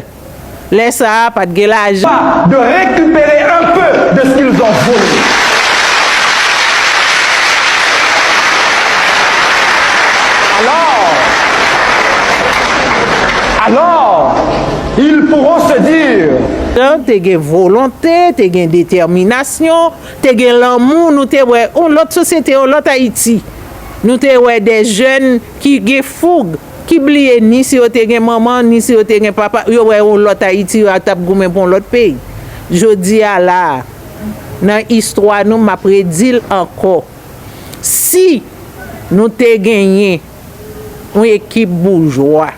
Lè sa a, pa t gen lajan. De récupérer un peu de ce qu'ils ont volé. Alors, alors, ils pourront se dire, te gen volonte, te gen detèminasyon, te gen lanmou, nou te wè yon lòt sosyete, yon lòt Ayiti. Nou te wè de jèn ki gen foug, ki bliye ni si yo te gen manman, ni si yo te gen papa, yo wè yon lòt Ayiti, yo t ap goumen pou yon lòt peyi. Jodi a la a, nan istwa nou, m ap redi l ankò. Si nou te genyen yon ekip boujwa,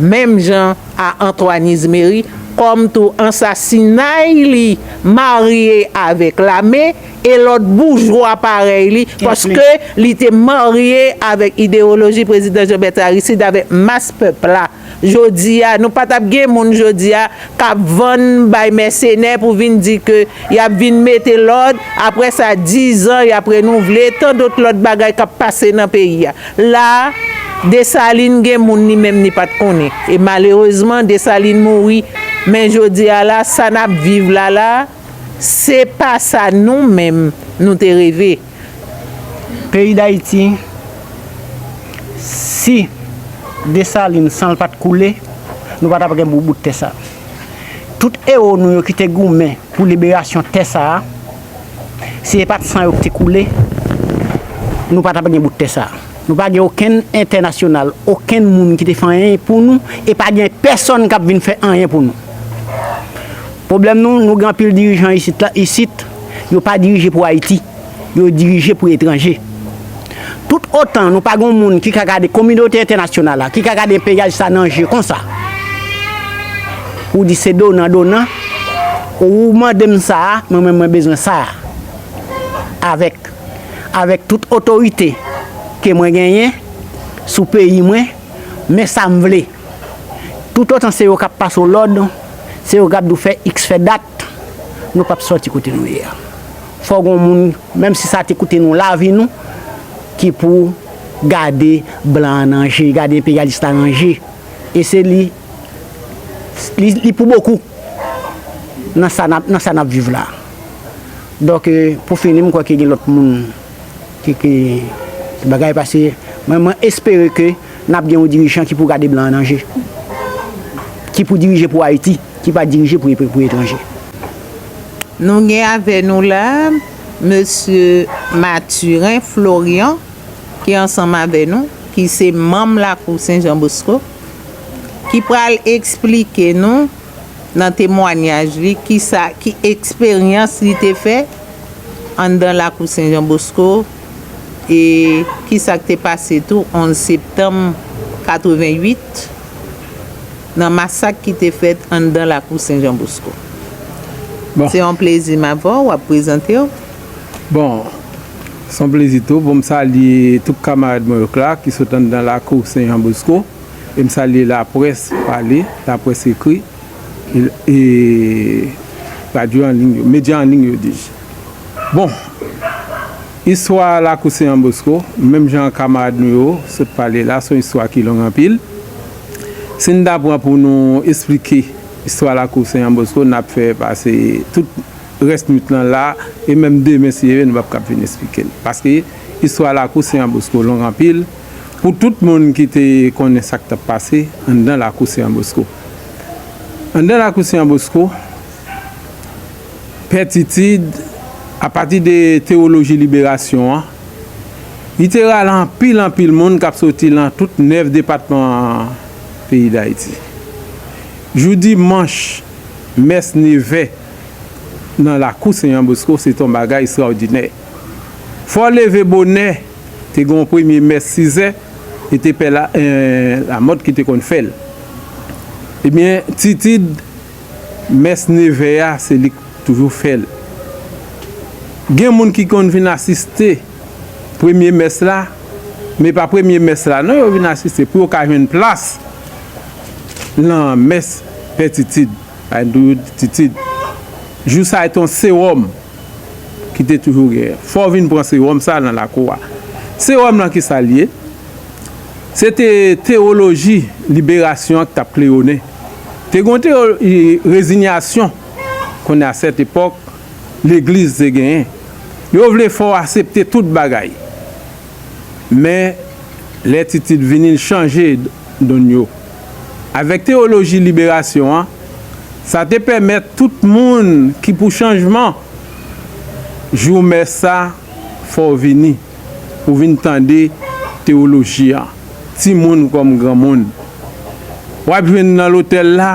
menm jan a Antoine Izmery, Kòm tou ansasinay li marye avèk lame e lòt boujwa parèy li, paske li te marye avèk idewoloji prezidan Jean Bertrand Aristide, avèk mas pèp la. Jodi a, nou pa t ap gen moun jodi a k ap vann bay mèsenè pou vin di ke y ap vin mete lòd, apre sa, dizan, y ap renouvle, tan dòt lòt bagay k ap pase nan peyi a. La, Desalin gen moun li menm li pa t konnen. E malerezman, Desalin mouri. Men jodi a la, sa n ap viv la la, se pa sa nou menm nou te reve. Peyi Dayiti, si Desalin san l pa t koule, nou pa t ap gen bout, bout tè sa. Tout ewo nou yo ki te goumen pou liberasyon tè sa a, si se pa t san yo ki te koule, nou pa t ap gen bout tè sa a. Nou pa gen okenn entènasyonal, okenn moun ki te fè anyen pou nou, e pa gen pèsonn k ap vin fè anyen pou nou. Pwoblèm nou, nou gen anpil dirijan isit la, isit, yo pa dirije pou Ayiti. Yo dirije pou etranje. Tout otan nou pa gen moun ki ka gade kominote entènasyonal la, ki ka gade enperyalis la nan je konsa, pou di se donan, donan, ou mande m sa a, mwen menm mwen bezwen sa a. Avèk, avèk tout otorite ke mwen genyen sou peyi mwen, men sa m vle. Toutotan se yo k ap pase w lòd, se yo k ap di w fè iks, fè dat, nou p ap sòti kote nou ye a. Fò gen yon moun, menm si sa te koute nou lavi nou, ki pou gade blan an nan je, gade enperyalis la nan je. E se li, li, li pou bokou nan sa n ap, nan sa n ap viv la. Donk, eh, pou fini, m kwè ke gen lòt moun ki, ki bagay, paske mwen, mwen espere ke n ap gen yon dirijan ki pou gade blan an nan je, ki pou dirije pou Ayiti, ki pa dirije pou, pou, pou etranje. Nou gen avè nou la, mesye Mathurin Florian, ki ansanm avè nou, ki se manm Lakou Sen Jan Bosko, ki pral eksplike nou nan temwanyaj li, kisa, ki eksperyans li te fè anndan Lakou Sen Jan Bosko, e kisa k te pase tou onz septanm katreventuit, nan masak ki te fèt anndan Lakou Sen Jan Bosko. Bon. Se yon plezi m avè w, w ap prezante w. Bon, se yon plezi tou pou m salye tout kamarad mwen yo k la, ki sot anndan Lakou Sen Jan Bosko. E m salye laprès pale, laprès ekri, e, e radyo an liy yo, medya an liy yo, dis. Bon, istwa Lakou Sen Jan Bosko, menm jan kamarad nou yo sot pale la, se yon istwa ki long anpil. Si n ta pran pou nou esplike istwa Lakou Sen Jan Bosko, n ap fè pase tout rès nwit lan la, e menm demen, si Dye vle, nou p ap kab fin esplike l. Paske istwa Lakou Sen Jan Bosko long anpil. Pou tout moun ki te konnen sa k t ap pase anndan Lakou Sen Jan Bosko. Anndan Lakou Sen Jan Bosko, Pè Titid, apati de tewoloji liberasyon an, li te rale anpil, anpil moun k ap soti nan tout nèf depatman peyi Dayiti. Jou dimanch, mès nevè nan Lakou Sen Jan Bosko, se t on bagay estrawòdinè. Fò leve bonè, te gen yon premye mès sizè, e te pè la, eh, Lamòt ki te konn fè l. Ebyen, Titid, mès nevè a, se li k toujou fè l. Gen moun ki konn vin asiste premye mès la, men pa premye mès la, non, yo vin asiste pou yo ka jwenn plas nan mès Pè Titid. Ay, nou toujou di Titid. Jou sa a, te yon sewòm ki te toujou genyen. Fò w vin pran sewòm sa a nan lakou a. Sewòm lan, ki sa l ye? Se te tewoloji liberasyon an ki t ap klewonnen. Te gen yon tewo-, e, rezinyasyon konnen a sèt epòk legliz te genyen. Yo vle fè w aksepte tout bagay. Men, lè Titid vini, l chanje donn yo. Avèk tewoloji liberasyon an, sa te pèmèt tout moun ki pou chanjman, jou mès sa, fò w vini pou w vin tande tewoloji an, timoun kòm granmoun. W ap jwenn nan lotèl la,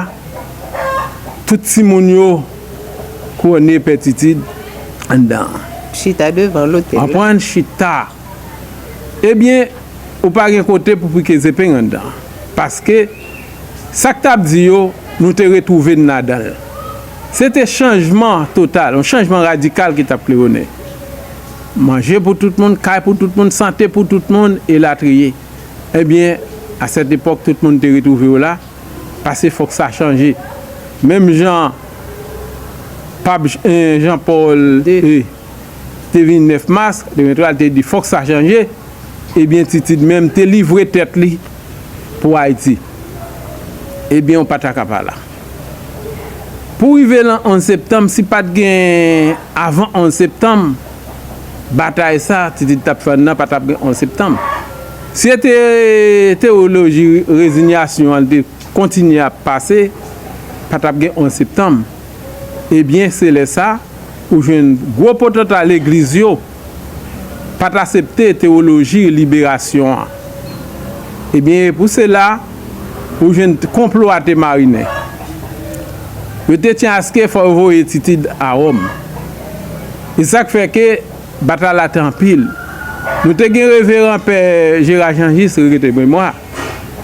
tout timoun yo kouwone Pè Titid anndan an. Chita devan lotèl la. Konprann, chita. Ebyen, ou pa gen kote pou pike zepeng anndan. Paske, sa k t ap di yo, nou te retwouve n ladan l. Se te chanjman total, yon chanjman radikal ki t ap klewonnen. Manje pou tout moun, kay pou tout moun, sante pou tout moun, elatriye. Ebyen, a sèt epòk, tout moun te retwouve yo la, pase fòk sa chanje. Menm jan Pap J- eh, Jan Pòl de te vin nèf mas de vennntwa, l te di fòk sa chanje, ebyen, Titid menm te livre tèt li pou Ayiti. Ebyen, ou pa ta ka pa la. Pou rive nan onz septanm, si pa t gen avan onz septanm, batay sa Titid t ap fè nan pa t ap gen onz septanm. Si se te teyoloji rezinyasyon an te kontinye ap pase, pa t ap gen onz septanm. Ebyen, se lè sa ou jwenn gwo potanta legliz yo pa t aksepte teyoloji liberasyon an. Ebyen, e pou sela, ou jwenn konplo a te marinen. Yo te tyen aske fò yo voye Titid a Wòm. E sa k fè ke batay la te anpil. Nou te gen reveran pè Jera Janjis, regrete memwa.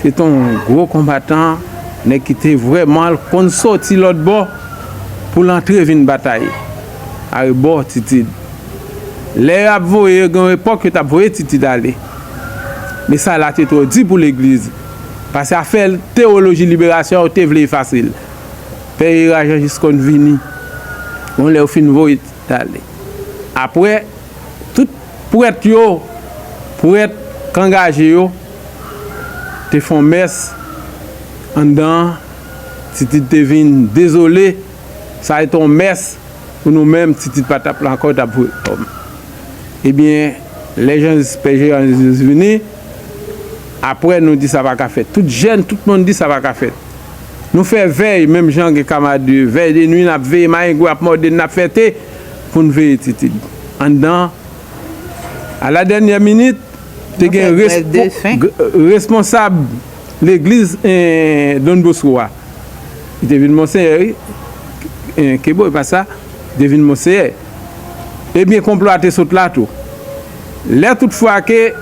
Se te yon gwo konbatan, nèg ki te vrèman konn soti lòt bò pou l antre vin batay arebò Titid. Lè y ap voye, gen yon epòk yo t ap voye Titid ale. Men sa la te twò di pou legliz. Paske afè teyoloji liberasyon yo te vle efase l. Pè Jera Janjis konn vini. Yon lè yo fin voye Titid ale. Apre, tout prèt yo, prèt k angaje yo, te fè yon mès anndan an. Titid te vin dezole. Sa te yon mès pou nou menm, Titid pa t ap la ankò, yo t ap voye Wòm. Ebyen, lè Janjis, pè Jera Janjis vini, apre nou di sa pa ka fèt. Tout jèn, tout moun di sa pa ka fèt. Nou fè vèy, menm jan gen kamarad yo, vèy de nwi, n ap veye, mayengwe ap mòde n, n ap fè te pou n veye Titid. Anndan, a la dènyè minit, te gen respo- g- responsab legliz eh, Don Bosco a. Li te vin Monseyè, wi. Eh, Kebo, e pa sa, li te vin Monseyè. Ebyen, konplo a te sot la tou. Lè tout fwa ke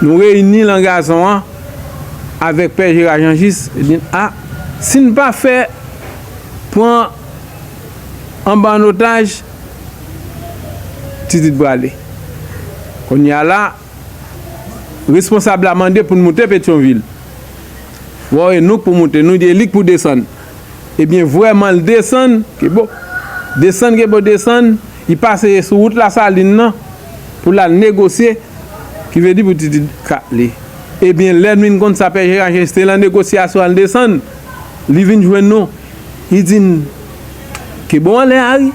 nou reyini nan gazon an avèk pè Jera Janjis, ebyen, a, si n pa fè pran anba an otaj, Titid prale. Kounye a la, responsab la mande pou n moute Petyonvil. Wè, e nou k pou moute, nou di e li k pou desann. Ebyen, vrèman, l desann, Kebo, desann, Kebo, desann, li pase sou wout Lasalin nan pou l al negosye, ki vle di pou Titid ka ale. Ebyen, lè n vin konn sa, pè Jera Janjis te lan negosyasyon an, l desann, li vin jwenn nou, li di n, Kebo anlè a wi,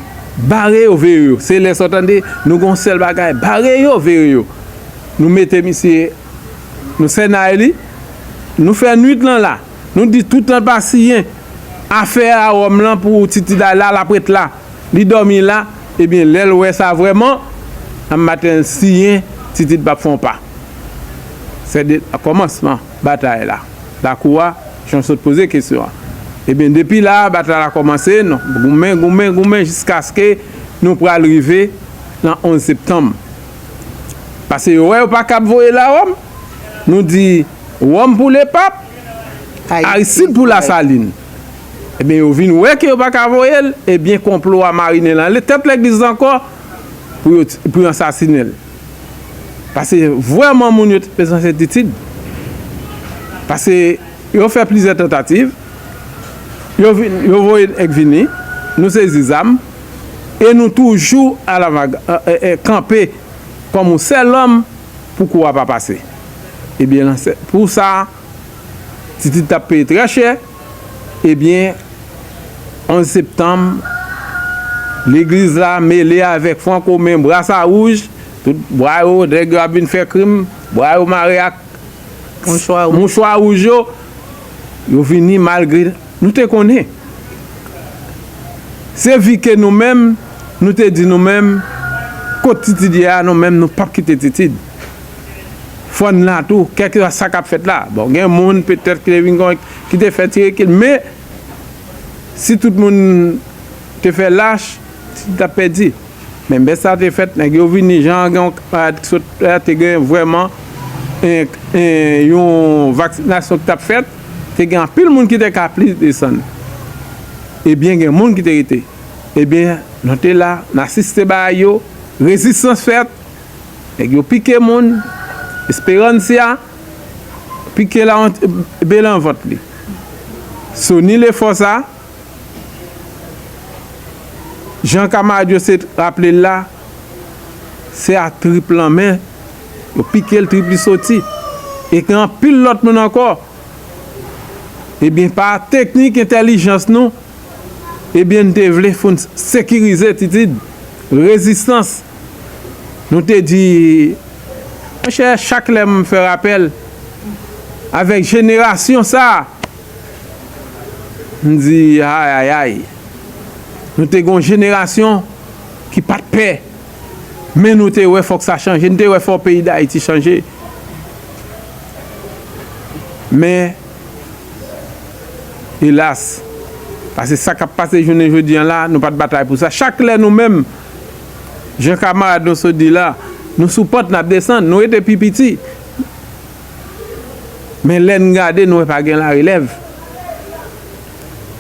bare yo, veye yo. Se lè sa w tande, nou gen yon sèl bagay, bare yo, veye yo. Nou mete misye, nou sènay li, nou fè nwit lan la. Nou di tout tan pa siyen afè a Wòm lan pou Titid la, l ap ret la. Li dòmi la, ebyen, lè l wè sa vrèman, nan maten l siyen, Titid p ap fè yon pa. Se de kòmansman batay la. Lakou a, jan w sot poze kesyon an. Ebyen, depi la, batay la kòmanse, nou goumen, goumen, goumen, jiskaske nou pral rive nan onz septanm. Paske yo wè yo pa kab voye l a Wòm, nou di Wòm pou Lepap, Aristid pou Lasalin. Ebyen, yo vin wè ke yo pa ka voye l, ebyen, konplo a marinen lan tèt legliz la ankò pou yo, pou yo ansasinen l. Paske vrèman moun yo te bezwen se Titid. Paske yo fè plizyè tantativ, yo vin, yo voye nèg vini, nou sezi zam, e nou toujou alavag, e, e, e, kanpe kòm yon sèl lòm pou kou a pa pase. Ebyen, nan sè- pou sa, Titid t ap peye trè chè. Ebyen, onz septanm, legliz la mele avèk Franco, men brasa wouj, tout bra yo, nèg yo ap vin fè krim, bra yo mare ak mouchwa wouj yo, yo vini malgre nou te konnen. Se vi ke nou menm, nou te di nou menm, kot Titid ye a, nou menm, nou p ap kite Titid. Fò n la tou, kèlkeswa sa k ap fèt la. Bon, gen moun petèt ki te vin kon, ki te fè ti rekil, men si tout moun te fè lach, Titid t ap pèdi. Men bèt sa te fèt, nèg yo vini, jan gen yon kamarad ki sot la, te gen vrèman, en, en, yon vaksinasyon ki t ap fèt, te gen anpil moun ki te ka plis desann. Ebyen, gen moun ki te rete. Ebyen, nou te la, n asiste bagay yo, rezistans fèt, nèg yo pike moun, Esperancia, pike la, bele nan vant li. Sony Lefò sa, jan kamarad yo se raple l la, se a trip lanmen, yo pike l, trip li soti. E gen anpil lòt moun ankò. Ebyen, pa teknik entèlijans nou, ebyen, n te vle foun sekirize Titid. Rezistans. Nou te di, monchè, chak lè m fè rapèl avèk jenerasyon sa a, m di, ay, ay, ay. Nou te gen yon jenerasyon ki pa t pè. Men nou te wè fòk sa chanje. Nou te wè fòk peyi Dayiti chanje. Men, elas, paske sa k ap pase jounen jodi an la, nou pa t batay pou sa. Chak lè nou menm, jan kamarad nou sot di la, nou sou pant, n ap desann, nou rete pi piti. Men lè n gade, nou wè pa gen larelèv.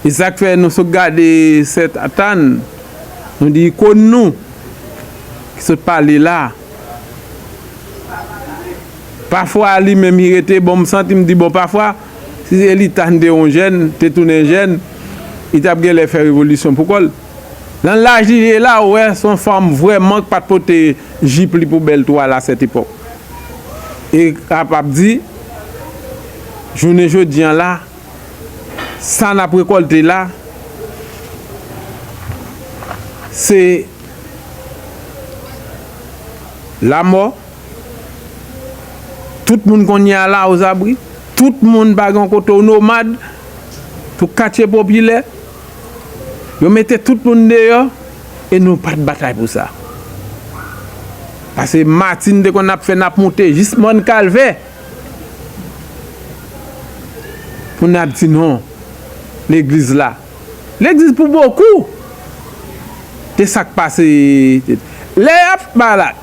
E sa k fè nou sot gade Sentatan, nou di ikòn nou ki sot pale la. Pafwa li menm li rete, bon, m santi m di, bon, pafwa, si se li t ap te yon jèn, te tounen jèn, li t ap genlè fè revolisyon pou kò l. Nan laj li ye la, ou wè, se yon fanm vrèman k pa t pote jip li pou bèl twal a sèt epòk. E kapab di, jounen jodi an la, sa n ap rekòlte la, se lamò. Tout moun kounye a la ozabri. Tout moun pa gen kote w nomad. Tout katye popilè. Yo mete tout moun deyò e nou pa t batay pou sa. Paske matin te konn ap fè n ap monte jis mòn Kalvè pou n ap di non legliz la. Legliz pou bokou. Te sa k pase. Lè y ap ba la,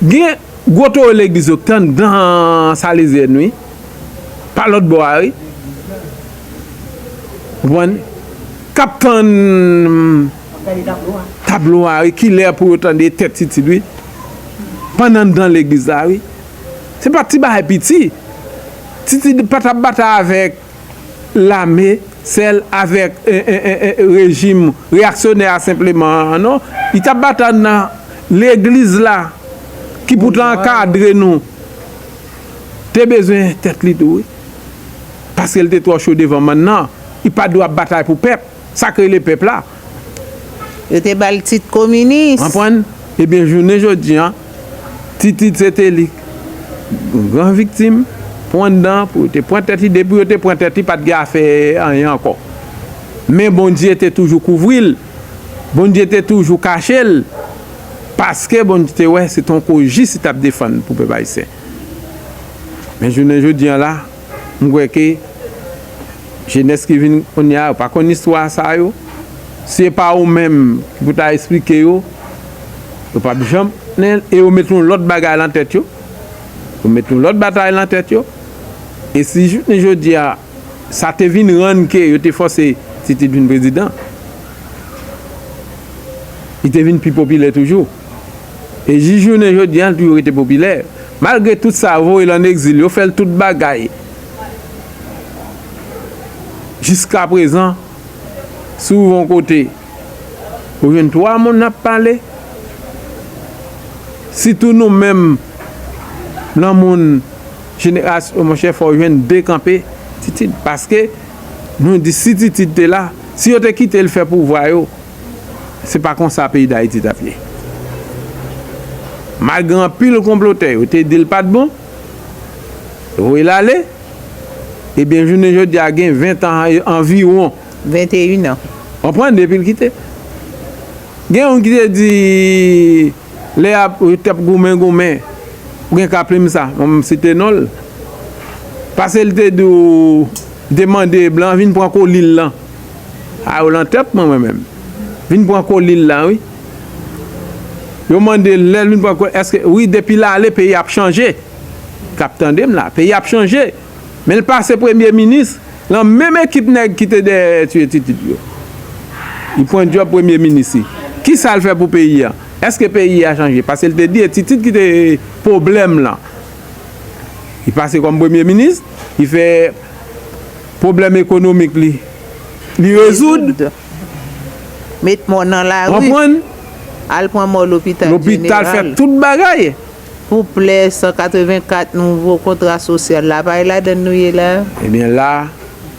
gen gwo towo legliz yo k t anndan Salezyèn, wi. Pa lòt bò a, wi. Konprann? K ap tann tablo a, wi. Kilè pou yo tande tèt Titid, wi. Pandan anndan legliz la, wi. Se pa ti bagay piti. Titid pa t ap batay avèk lame sèl avèk, e, e, e, e, rejim reyaksyonè a senpleman an, non. Li t ap batay nan legliz la, ki pou t ankadre nou. Te bezwen tèt li tou, wi. Paske l te twò cho devan mòn nan. Li pa t dwe ap batay pou pèp. Sa k rele pèp la. Yo te ba l tit kominis. Konprann? Ebyen, jounen jodi an, Titid se te li gran viktim, pou anndan, pou yo te pran tèt li, depi yo te pran tèt li, pa t gen afè anyen ankò. Men Bondye te toujou kouvri l, Bondye te toujou kache l, paske Bondye te wè se t on koz jis li t ap defann pou pèp ayisyen. Men jounen jodi an la, m kwè ke jenès ki vin kounye a, yo pa konn istwa sa yo. Si se pa ou menm ki pou ta esplike yo, yo p ap janm konnen l, e yo met yon lòt bagay lan tèt yo. Yo met yon lòt batay lan tèt yo. E si jounen jodi a, sa te vin rann ke yo te fòse Titid vin prezidan, li te vin pi popilè toujou. E jis jounen jodi a, l toujou rete popilè. Malgre tout sa, yo voye l ann egzil, yo fè l tout bagay. Jiskaprezan, si w rive yon kote, ou jwenn twa moun ap pale. Sitou nou menm, granmoun, jenerasyon, monchè, fò w jwenn dekanpe Titid. Paske nou di si Titid te la, si yo te kite l fè pouvwa yo, se pa konsa peyi Dayiti t ap ye. Malgre anpil konplotè yo te di l pa t bon, yo voye l ale, ebyen, jounen jodi a gen ven tan anviwon. Venteyen an. Konprann depi l kite. Gen youn ki te di, lè y ap, yo t ap goumen, goumen, ou gen ka plim sa, bon, m site non l. Paske l te di w, li te mande blan vin pran koli l lan. A, yo lan tèt mwen, mwen menm. Vin pran koli l lan, wi. Yo mande l, lè l vin pran koli, èske, wi, depi l ale, peyi ap chanje. K ap tande m la, peyi ap chanje. Men l pase premye minis, lan menm ekip nèg ki te dèyè tiye Titid yo. Li pran djòb premye minis li. Kisa l fè pou peyi a? Èske peyi a chanje? Paske l te di e Titid ki te pwoblèm lan. Li pase kòm premye minis, li fè pwoblèm ekonomik li, li rezoud. Met mò nan lari. Konprann? Al pran mò lopital jeneral. Lopital, fè tout bagay. Pou plè san katrevenkat nouvo kontra sosyal la, pa e ladann nou ye la? Ebyen la,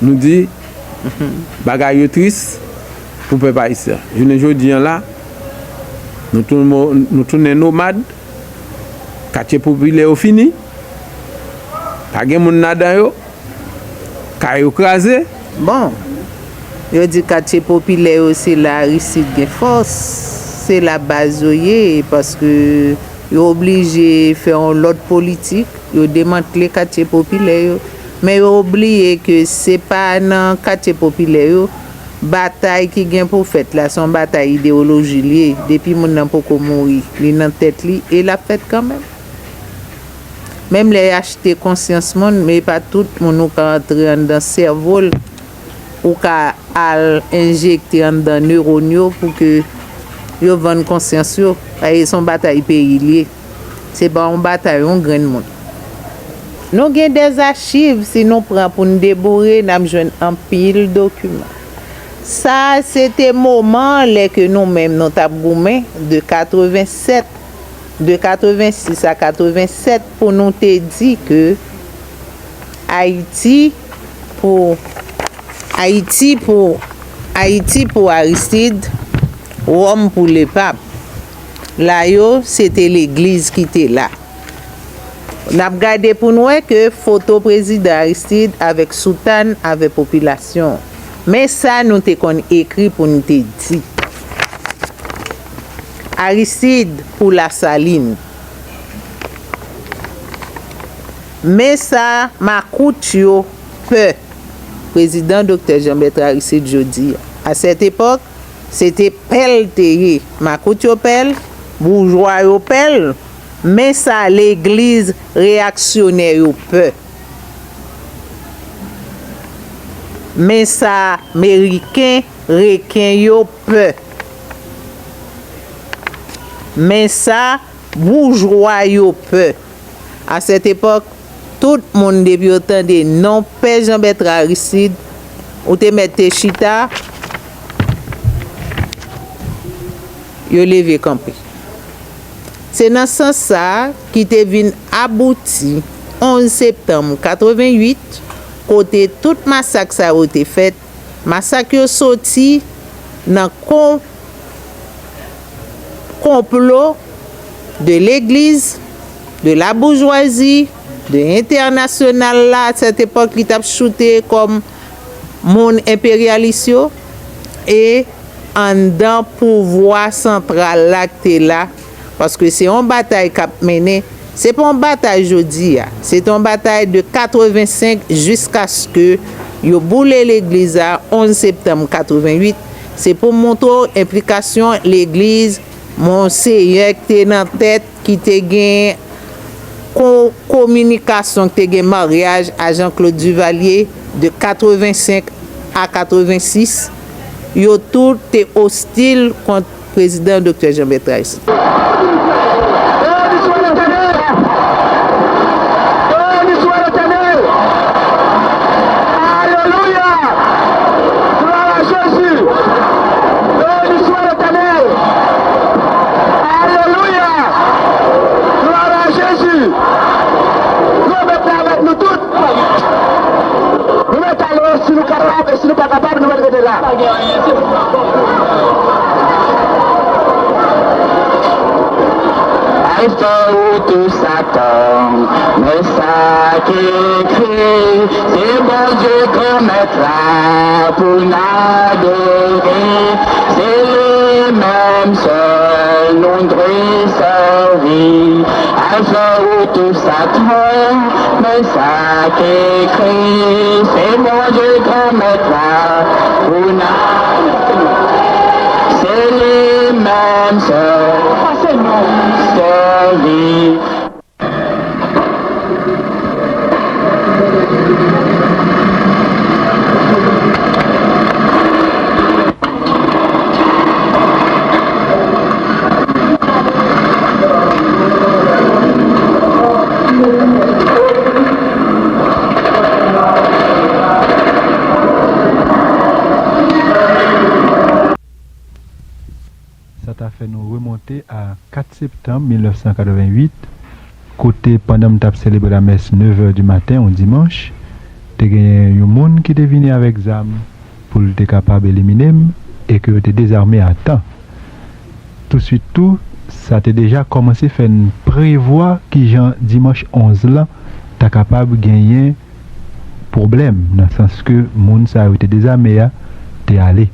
nou di, bagay yo tris pou pèp ayisyen. Jounen jodi an la, nou tou-, nou tounen nomad, katye popilè yo fini, pa gen moun ladan yo, kay yo kraze. Bon, yo di katye popilè yo se la Aristide gen fòs, se la baz yo ye, paske yo oblije fè yon lòt politik, yo demantle katye popilè yo. Men yo bliye ke se pa nan katye popilè yo, batay ki gen pou fèt la, se yon batay idewoloji li ye. Depi moun nan poko mouri, li nan tèt li, e l ap fèt kanmenm. Menm lè y achte konsyans moun, men e pa tout moun ou ka antre anndan sèvo l, ou ka al enjekte anndan newòn yo pou ke yo vann konsyans yo. Paske se yon batay peyi l ye. Se pa yon batay yon grenn moun. Nou gen dèzachiv, si nou pran pou n deboure, n ap jwenn anpil dokiman. Sa a, se te moman lè ke nou menm nou t ap goumen de katrevennsèt, de katrevensis a katrevennsèt, pou nou te di ke Ayiti pou, Ayiti pou, Ayiti pou Aristide, Wòm pou lepap. La yo, se te legliz ki te la. N ap gade pou n wè ke foto prezidan Aristide avèk soutàn avè popilasyon. Men sa nou te konn ekri pou n te di. Aristide pou Lasalin. Men sa makout yo pè. Prezidan Doktè Jean Bertrand Aristide jodi a. À cette époque, se te pè l te ye. Makout yo pè l, boujwa yo pè l, men sa legliz reyaksyonè yo pè. Men sa meriken reken yo pè. Men sa boujwa yo pè. À cette époque, tout moun depi yo tande non pè Jean Bertrand Aristide, ou te mèt te chita, yo leve kanpe. Se nan sans sa a ki te vin abouti onz septanm katrevenwit, kote tout masak sa yo te fèt, masak yo soti nan kon-, konplo de legliz, de laboujwazi, de entènasyonal la, à cette époque, li t ap choute kòm moun enperyalis yo, e anndan pouvwa santral la k te la, paske se yon batay k ap mennen, se pa yon batay jodi a, se te yon batay de katrevensenk jiskaske yo boule legliz la onz septanm katrevenwit, se pou montre w enplikasyon legliz, Monseyè k te nan tèt, ki te gen kon-, kominikasyon, ki te gen maryaj a Jean Claude Duvalier de katrevensenk a katrevensis, yo tout te ostil kont prezidan Doktè Jean Bertrand Aristide. Béni soit l'Éternel! Béni soit l'Éternel! Alléluia! Gloire à Jésus! Béni soit l'Éternel! Alléluia! Gloire à Jésus! Gwo bèt la avèk nou tout. Nou mèt ale, si nou kapab, e si nou pa kapab, nou mèt rete la. Alfa ou tou Satan, men sa k ekri, se Bondye Granmèt la pou n adore. Se li menm sèl nou dwe sèvi. Alfa ou tou Satan, men sa k ekri, se Bondye Granmèt la pou n, se li menm sèl sèvi. Septanm mil nèf san katrevenn uit, kote pandan m t ap selebre lamès nèf è di maten yon dimanch, te genyen yon moun ki te vini avèk zam pou l te kapab elimine m e ke yo te dezame a tan. Touswit tou, sa te deja kòmanse fè n prevwa kijan dimanch onz lan ta kapab genyen pwoblèm, nan sans ke moun sa yo te dezame a te ale.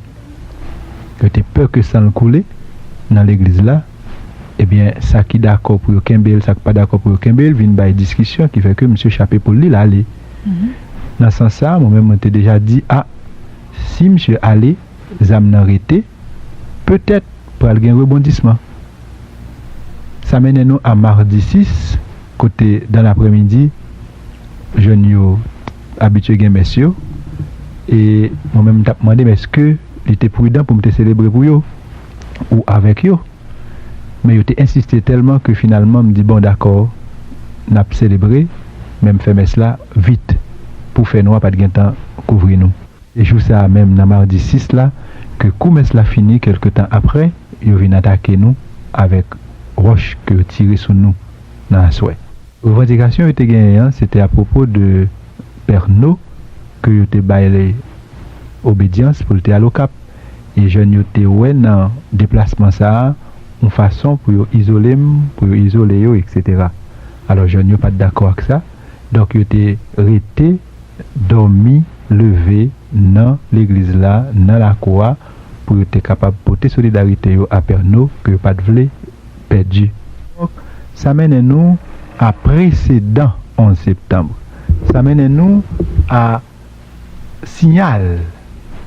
Yo te pè ke san l koule nan legliz la, ebyen, sa ki dakò pou yo kenbe l, sa ki pa dakò pou yo kenbe l, vin bay diskisyon ki fè ke misye chape poul li, l ale. Nan sans sa, mwen menm, mwen te deja di, a, si misye ale, zam nan rete, petèt pral gen rebondisman. Sa mennen nou a madi sis, kote, dan lapremidi, jèn yo abitye gen mès yo, e mwen menm, m t ap mande m èske li te pridan pou m te selebre pou yo ou avèk yo. Men yo te ensiste tèlman ke finalman m di, bon, dakò, n ap selebre, men m fè mès la vit pou fènwa pa t gentan kouvri nou. Se jou sa a menm, nan madi sis la, ke kou mès la fini, kèlke tan apre, yo vin atake nou avèk wòch ke yo tire sou nou nan aswè. Revandikasyon yo te genyen an, se te apwopo de Pè Renaud, ke yo te bay obedyans pou l te al Okap. E jèn yo te wè nan deplasman sa a yon fason pou yo izole m, pou yo izole yo, etsetera. Alò, jèn yo pa t dakò ak sa. Donk, yo te rete dòmi, leve nan legliz la, nan lakou a, pou yo te kapab pote solidarite yo a Pè Renaud ke yo pa t vle pèdi. Donk, sa mennen nou a presedan onz septanm. Sa mennen nou a siyal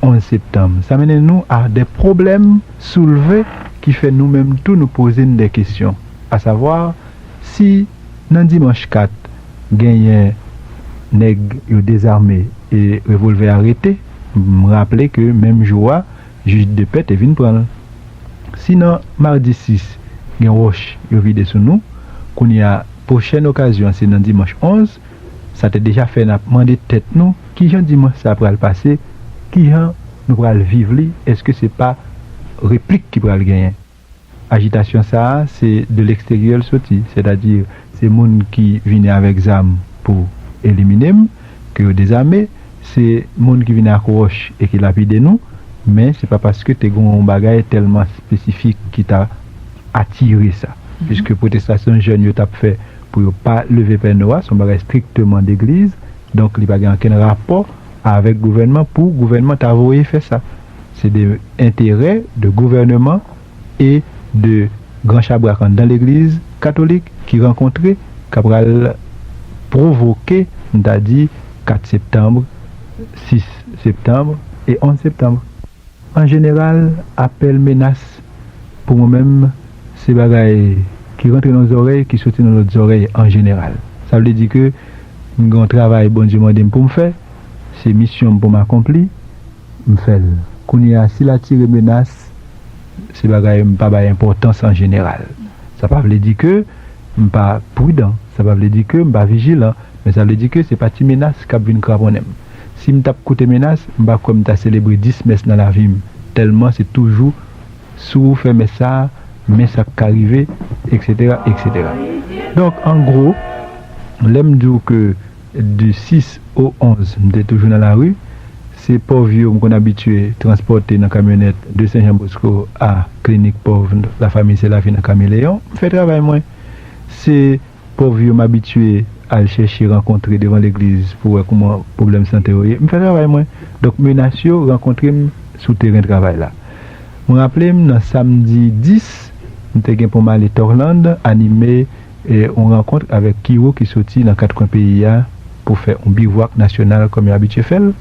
onz septanm. Sa mennen nou a de pwoblèm soulve ki fè nou menm tou nou poze n de kesyon. Asavwa, si nan dimanch kat genyen nèg yo dezame e revòlvè a rete, m raple ke menm jou a, jij de pè te vin pran l. Si nan madi sis gen wòch yo vide sou nou, kounye a, pwochèn okazyon an se nan dimanch onz, sa te deja fè n ap mande tèt nou kijan dimanch sa a pral pase, kijan nou pral viv li, èske se pa replik ki pral genyen? Ajitasyon sa a, se de leksteryè l soti, sètadi se moun ki vini avèk zam pou elimine m, ke yo dezame, se moun ki vini ak wòch e ki lapide nou, men se pa paske te gen yon bagay tèlman espesifik ki ta atire sa. Piske pwotestasyon jèn yo t ap fè pou yo pa leve Pè Renaud a, se yon bagay strikteman degliz, donk li pa gen okenn rapò avèk gouvènman pou gouvènman ta voye fè sa. Se de enterè de gouvènman e de gran chabrak anndan legliz katolik ki rankontre, k ap pral pwovoke, m ta di, kat septanm, sis septanm e onz septanm. An jeneral, apèl, menas, pou mwen menm, se bagay ki rantre nan zòrèy, ki soti nan lòt zòrèy an jeneral. Sa vle di ke m gen yon travay Bondye mande m pou m fè, se misyon m pou m akonpli, m fè l. Kounye a, si l atire menas, se bagay m pa bay enpòtans an jeneral. Sa pa vle di ke m pa pridan, sa pa vle di ke m pa vijilan, men sa vle di ke se pa ti menas k ap vin kraponnen m. Si m t ap koute menas, m pa kwè m ta selebre dis mès nan lavi m, tèlman se toujou, si w fè mès sa a, men sa k ka rive, etsetera, etsetera. Donk, an gwo, lè m di w ke de sis o onz, m te toujou nan lari. Se pòv yo m konn abitye transpòte nan kamyonèt de Sen Jan Bosko a klinik pòv Lafanmi Selafi nan Kameleyon. M fè travay mwen. Se pòv yo m abitye al chèche rankontre devan legliz pou wè kòman pwoblèm sante yo ye. M fè travay mwen. Donk, menas yo rankontre m sou teren travay la. Mwen raple m nan samdi dis, m te gen pou m ale Torland, anime e yon rankont avèk Kiwo ki soti nan kat kwen peyi a pou fè yon bivwak nasyonal kòm yo abitye fè l.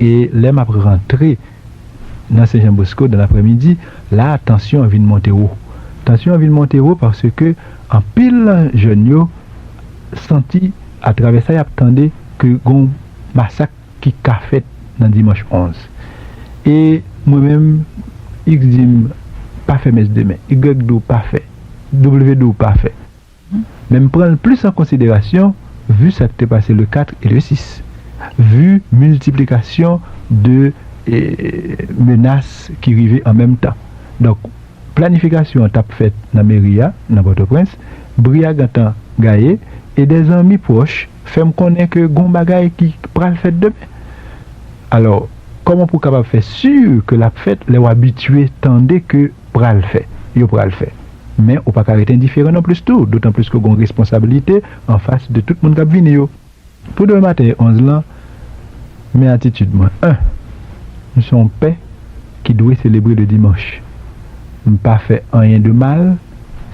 E lè m ap rantre nan Sen Jan Bosko dan lapremidi, la a tansyon an vin monte wo. Tansyon an vin monte wo paske anpil jèn yo santi atravè sa y ap tande ke gen yon masak ki ka fèt nan dimanch onz. E mwen menm, X di m pa fè mès demen, Y di w pa fè, W di w pa fè. Men m pran l plis an konsiderasyon, vi sa k te pase le kat e le sis, vi miltiplikasyon de e, menas ki rive an menm tan. Donk, Planifikasyon an t ap fèt nan meri a, nan Pòtoprens, bri a gentan gaye, e de zanmi pwòch fè m konnen ke gon bagay ki pral fèt demen. Alò, kòman pou w kapab fè si ke l ap fèt lè w abitye tande ke pral fè, yo pral fè? Men ou pa ka rete endiferan non plis tou, dotan plis ke gon responsablite anfas de tout moun k ap vini yo. Pou demen maten e onz lan, men atitid mwen. En, m se yon pè ki dwe selebre le dimanch. M pa fè anyen de mal,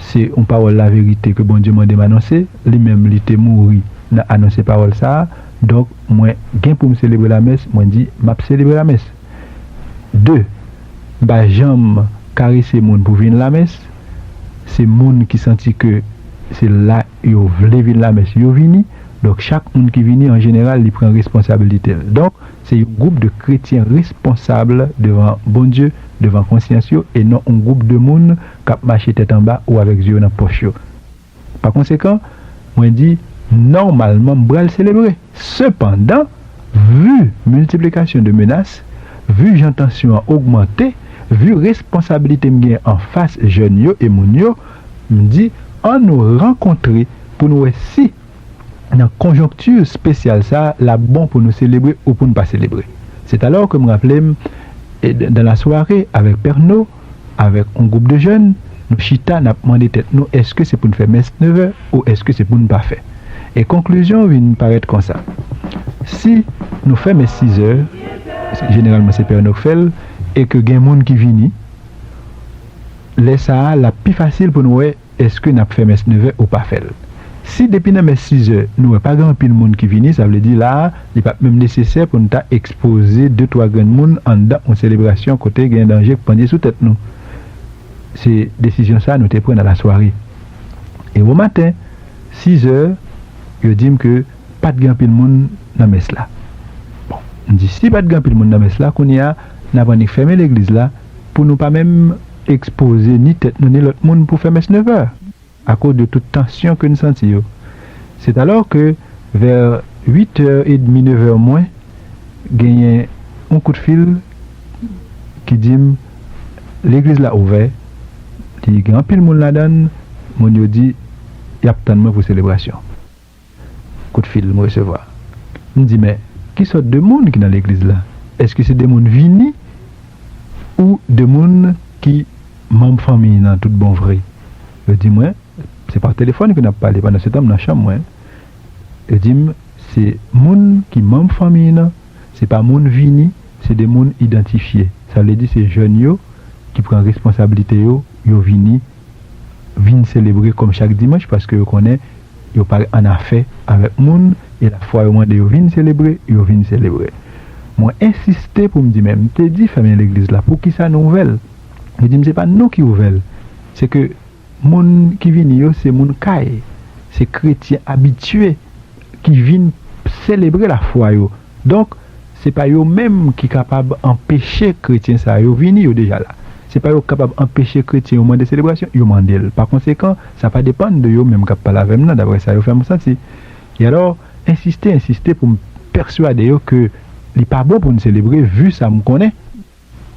se yon pawòl laverite ke Bondye mande m anonse, li menm li te mouri nan anonse pawòl sa a, donk mwen gen pou m selebre lamès, mwen di m ap selebre lamès. De, m pa janm karese moun pou vin lamès, se moun ki santi ke se la yo vle vin lamès, yo vini. Donk, chak moun ki vini, an jeneral, li pran responsabilite l. Donk, se yon gwoup de kretyen responsab devan Bondye, devan konsyans yo, e non yon gwoup de moun k ap mache tèt anba ou avèk zye yo nan pòch yo. Pa konsekan, mwen di, nòmalman, m pral selebre. Sepandan, vi miltiplikasyon de menas, vi jan tansyon an ogmante, vi responsablite m gen anfas jèn yo e moun yo, m di, ann nou rankontre pou n wè si nan konjonkti espesyal sa a, l ap bon pou nou selebre ou pou n pa selebre. Se talè ke m raple m, e, dan la sware, avèk Pè Rno, avèk yon gwoup de jèn, nou chita, n ap mande tèt nou, èske se pou n fè mès nevè ou èske se pou n pa fè? E konklizyon vin parèt konsa. Si nou fè mès sizè, jeneralman se Pè Rno k fè l, e ke gen moun ki vini, lè sa a, l ap pi fasil pou nou wè èske n ap fè mès nevè ou pa fè l. Si depi nan mès sizè, nou wè pa gen anpil moun ki vini, sa vle di la a, li p ap menm nesesè pou n ta ekspoze de twa grenn moun anndan yon selebrasyon kote gen danje k pandye sou tèt nou. Se desizyon sa a nou te pran nan lasware. E o maten, sizè, yo di m ke pa t gen anpil moun nan mès la. Bon, m di, si pa t gen anpil moun nan mès la, kounye a, n ap annik fèmen legliz la pou nou pa menm ekspoze ni tèt nou ni lòt moun pou fè mès nevè, akoz de tout tansyon ke n santi yo. Se talè ke vè uit è edmi, nevè mwen, genyen yon kout fil ki di m, legliz la ouvè, li gen anpil moun ladan l, moun yo di, y ap tann mwen pou selebrasyon. Kout fil m resevwa. M di, men, ki sòt de moun ki nan legliz la? Èske se de moun vini ou de moun ki manm fanmi nan tout bon vre? Yo di mwen, se pa telefòn ke n ap pale, pandan se tan m nan chanm mwen. Yo di m, se moun ki manm fanmi nan, se pa moun vini, se de moun idantifye. Sa vle di se jèn yo ki pran responsablite yo, yo vini, vin selebre kòm chak dimanch, paske yo konnen yo pa annafè avèk moun, e lafwa yo mande yo vin selebre, yo vin selebre. Mwen ensiste pou m di, men m te di fèmen legliz la, poukisa nou ouvè l? Yo di m, se pa nou ki ouvè l, se ke moun ki vini yo, se moun kay, se kretyen abitye ki vin selebre lafwa yo. Donk, se pa yo menm ki kapab anpeche kretyen sa yo vini, yo deja la. Se pa yo k kapab anpeche kretyen yo mande selebrasyon, yo mande l. Pa konsekan, sa pa depann de yo menm k ap pale avè m nan, daprè sa yo fè m santi. E alò, ensiste, ensiste pou m pèswade yo ke li pa bon pou n selebre, vi sa m konnen.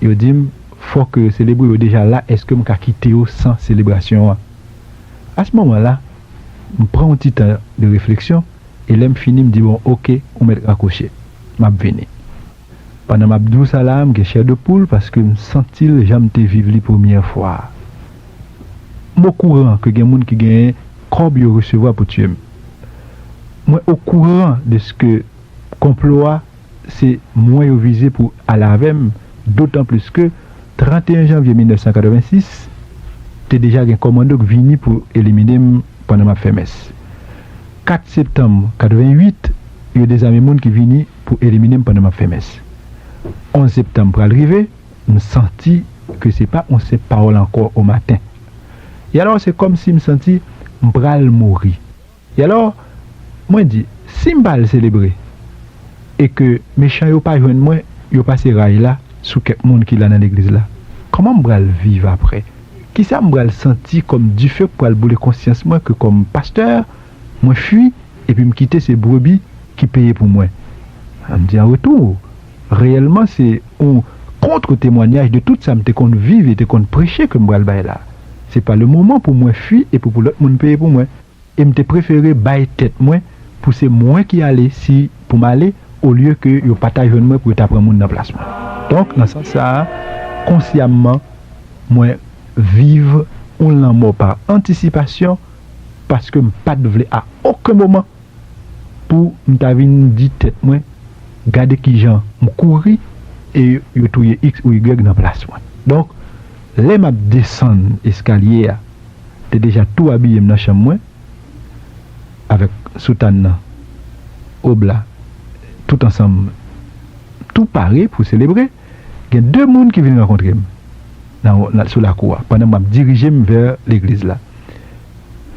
Yo di m, fòk ke yo selebre, yo deja la, èske m ka kite yo san selebrasyon an? A se moman la, m pran yon ti tan de refleksyon, e lè m fini, m di, bon, oke, ou mèt rakwoche. M ap vini. Pandan m ap di w sa la, m gen chè de poul paske m santi l jan m te viv li premyè fwa a. M okouran ke gen moun ki genyen kòb yo resevwa pou tiye m. Mwen okouran de se ke konplo a, se mwen yo vize pou al avè m, dotan plis ke tranteyen janvye mil nèf san katrevensis, te deja gen kòmando k vini pou elimine m pandan m ap fè mès. Kat septanm katrevenwit, yo dezame moun ki vini pou elimine m pandan m ap fè mès. Onz septanm pral rive, m santi ke se pa yon senp pawòl ankò o maten. E alò, se kòmsi m santi m pral mouri. E alò, mwen di, si m pa al selebre, e ke mechan yo pa jwenn mwen, yo pase ray la sou kèk moun ki la nan legliz la, kòman m pral viv apre? Kisa m pral santi kòm dife k pral boule konsyans mwen ke kòm pastè, mwen fui, epi m kite se brebi ki peye pou mwen? M di, an retou, reyèlman, se yon kont temwayaj de tout sa m te konn viv e te konn preche ke m pral bay la. Se pa le moman pou mwen fui epi pou lòt moun peye pou mwen. E m te prefere bay tèt mwen pou se mwen ki ale si pou m ale, olye ke yo pa ta jwenn mwen pou yo ta pran moun nan plas mwen. Donk, nan sans sa a, konsyamman, mwen viv yon lanmò pa antisipasyon paske m pa t vle a okenn moman pou m ta vin di tèt mwen, gade kijan m kouri e yo touye X ou Y nan plas mwen. Donk, lè m ap desann eskalye a, te deja tou abiye m nan chanm mwen, avèk soutàn nan, ob la, tout ansanm, tou pare pou selebre. Gen de moun ki vin rankontre m nan, nan, sou lakou a, pandan m ap dirije m vè legliz la.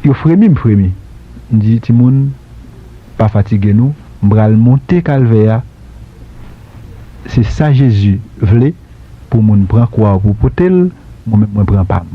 Yo fremi, m fremi. M di, timoun, pa fatige nou, m pral monte kalvè a. Se sa Jezi vle, pou moun pran kwa pou pote l, mwen menm mwen pran pa m.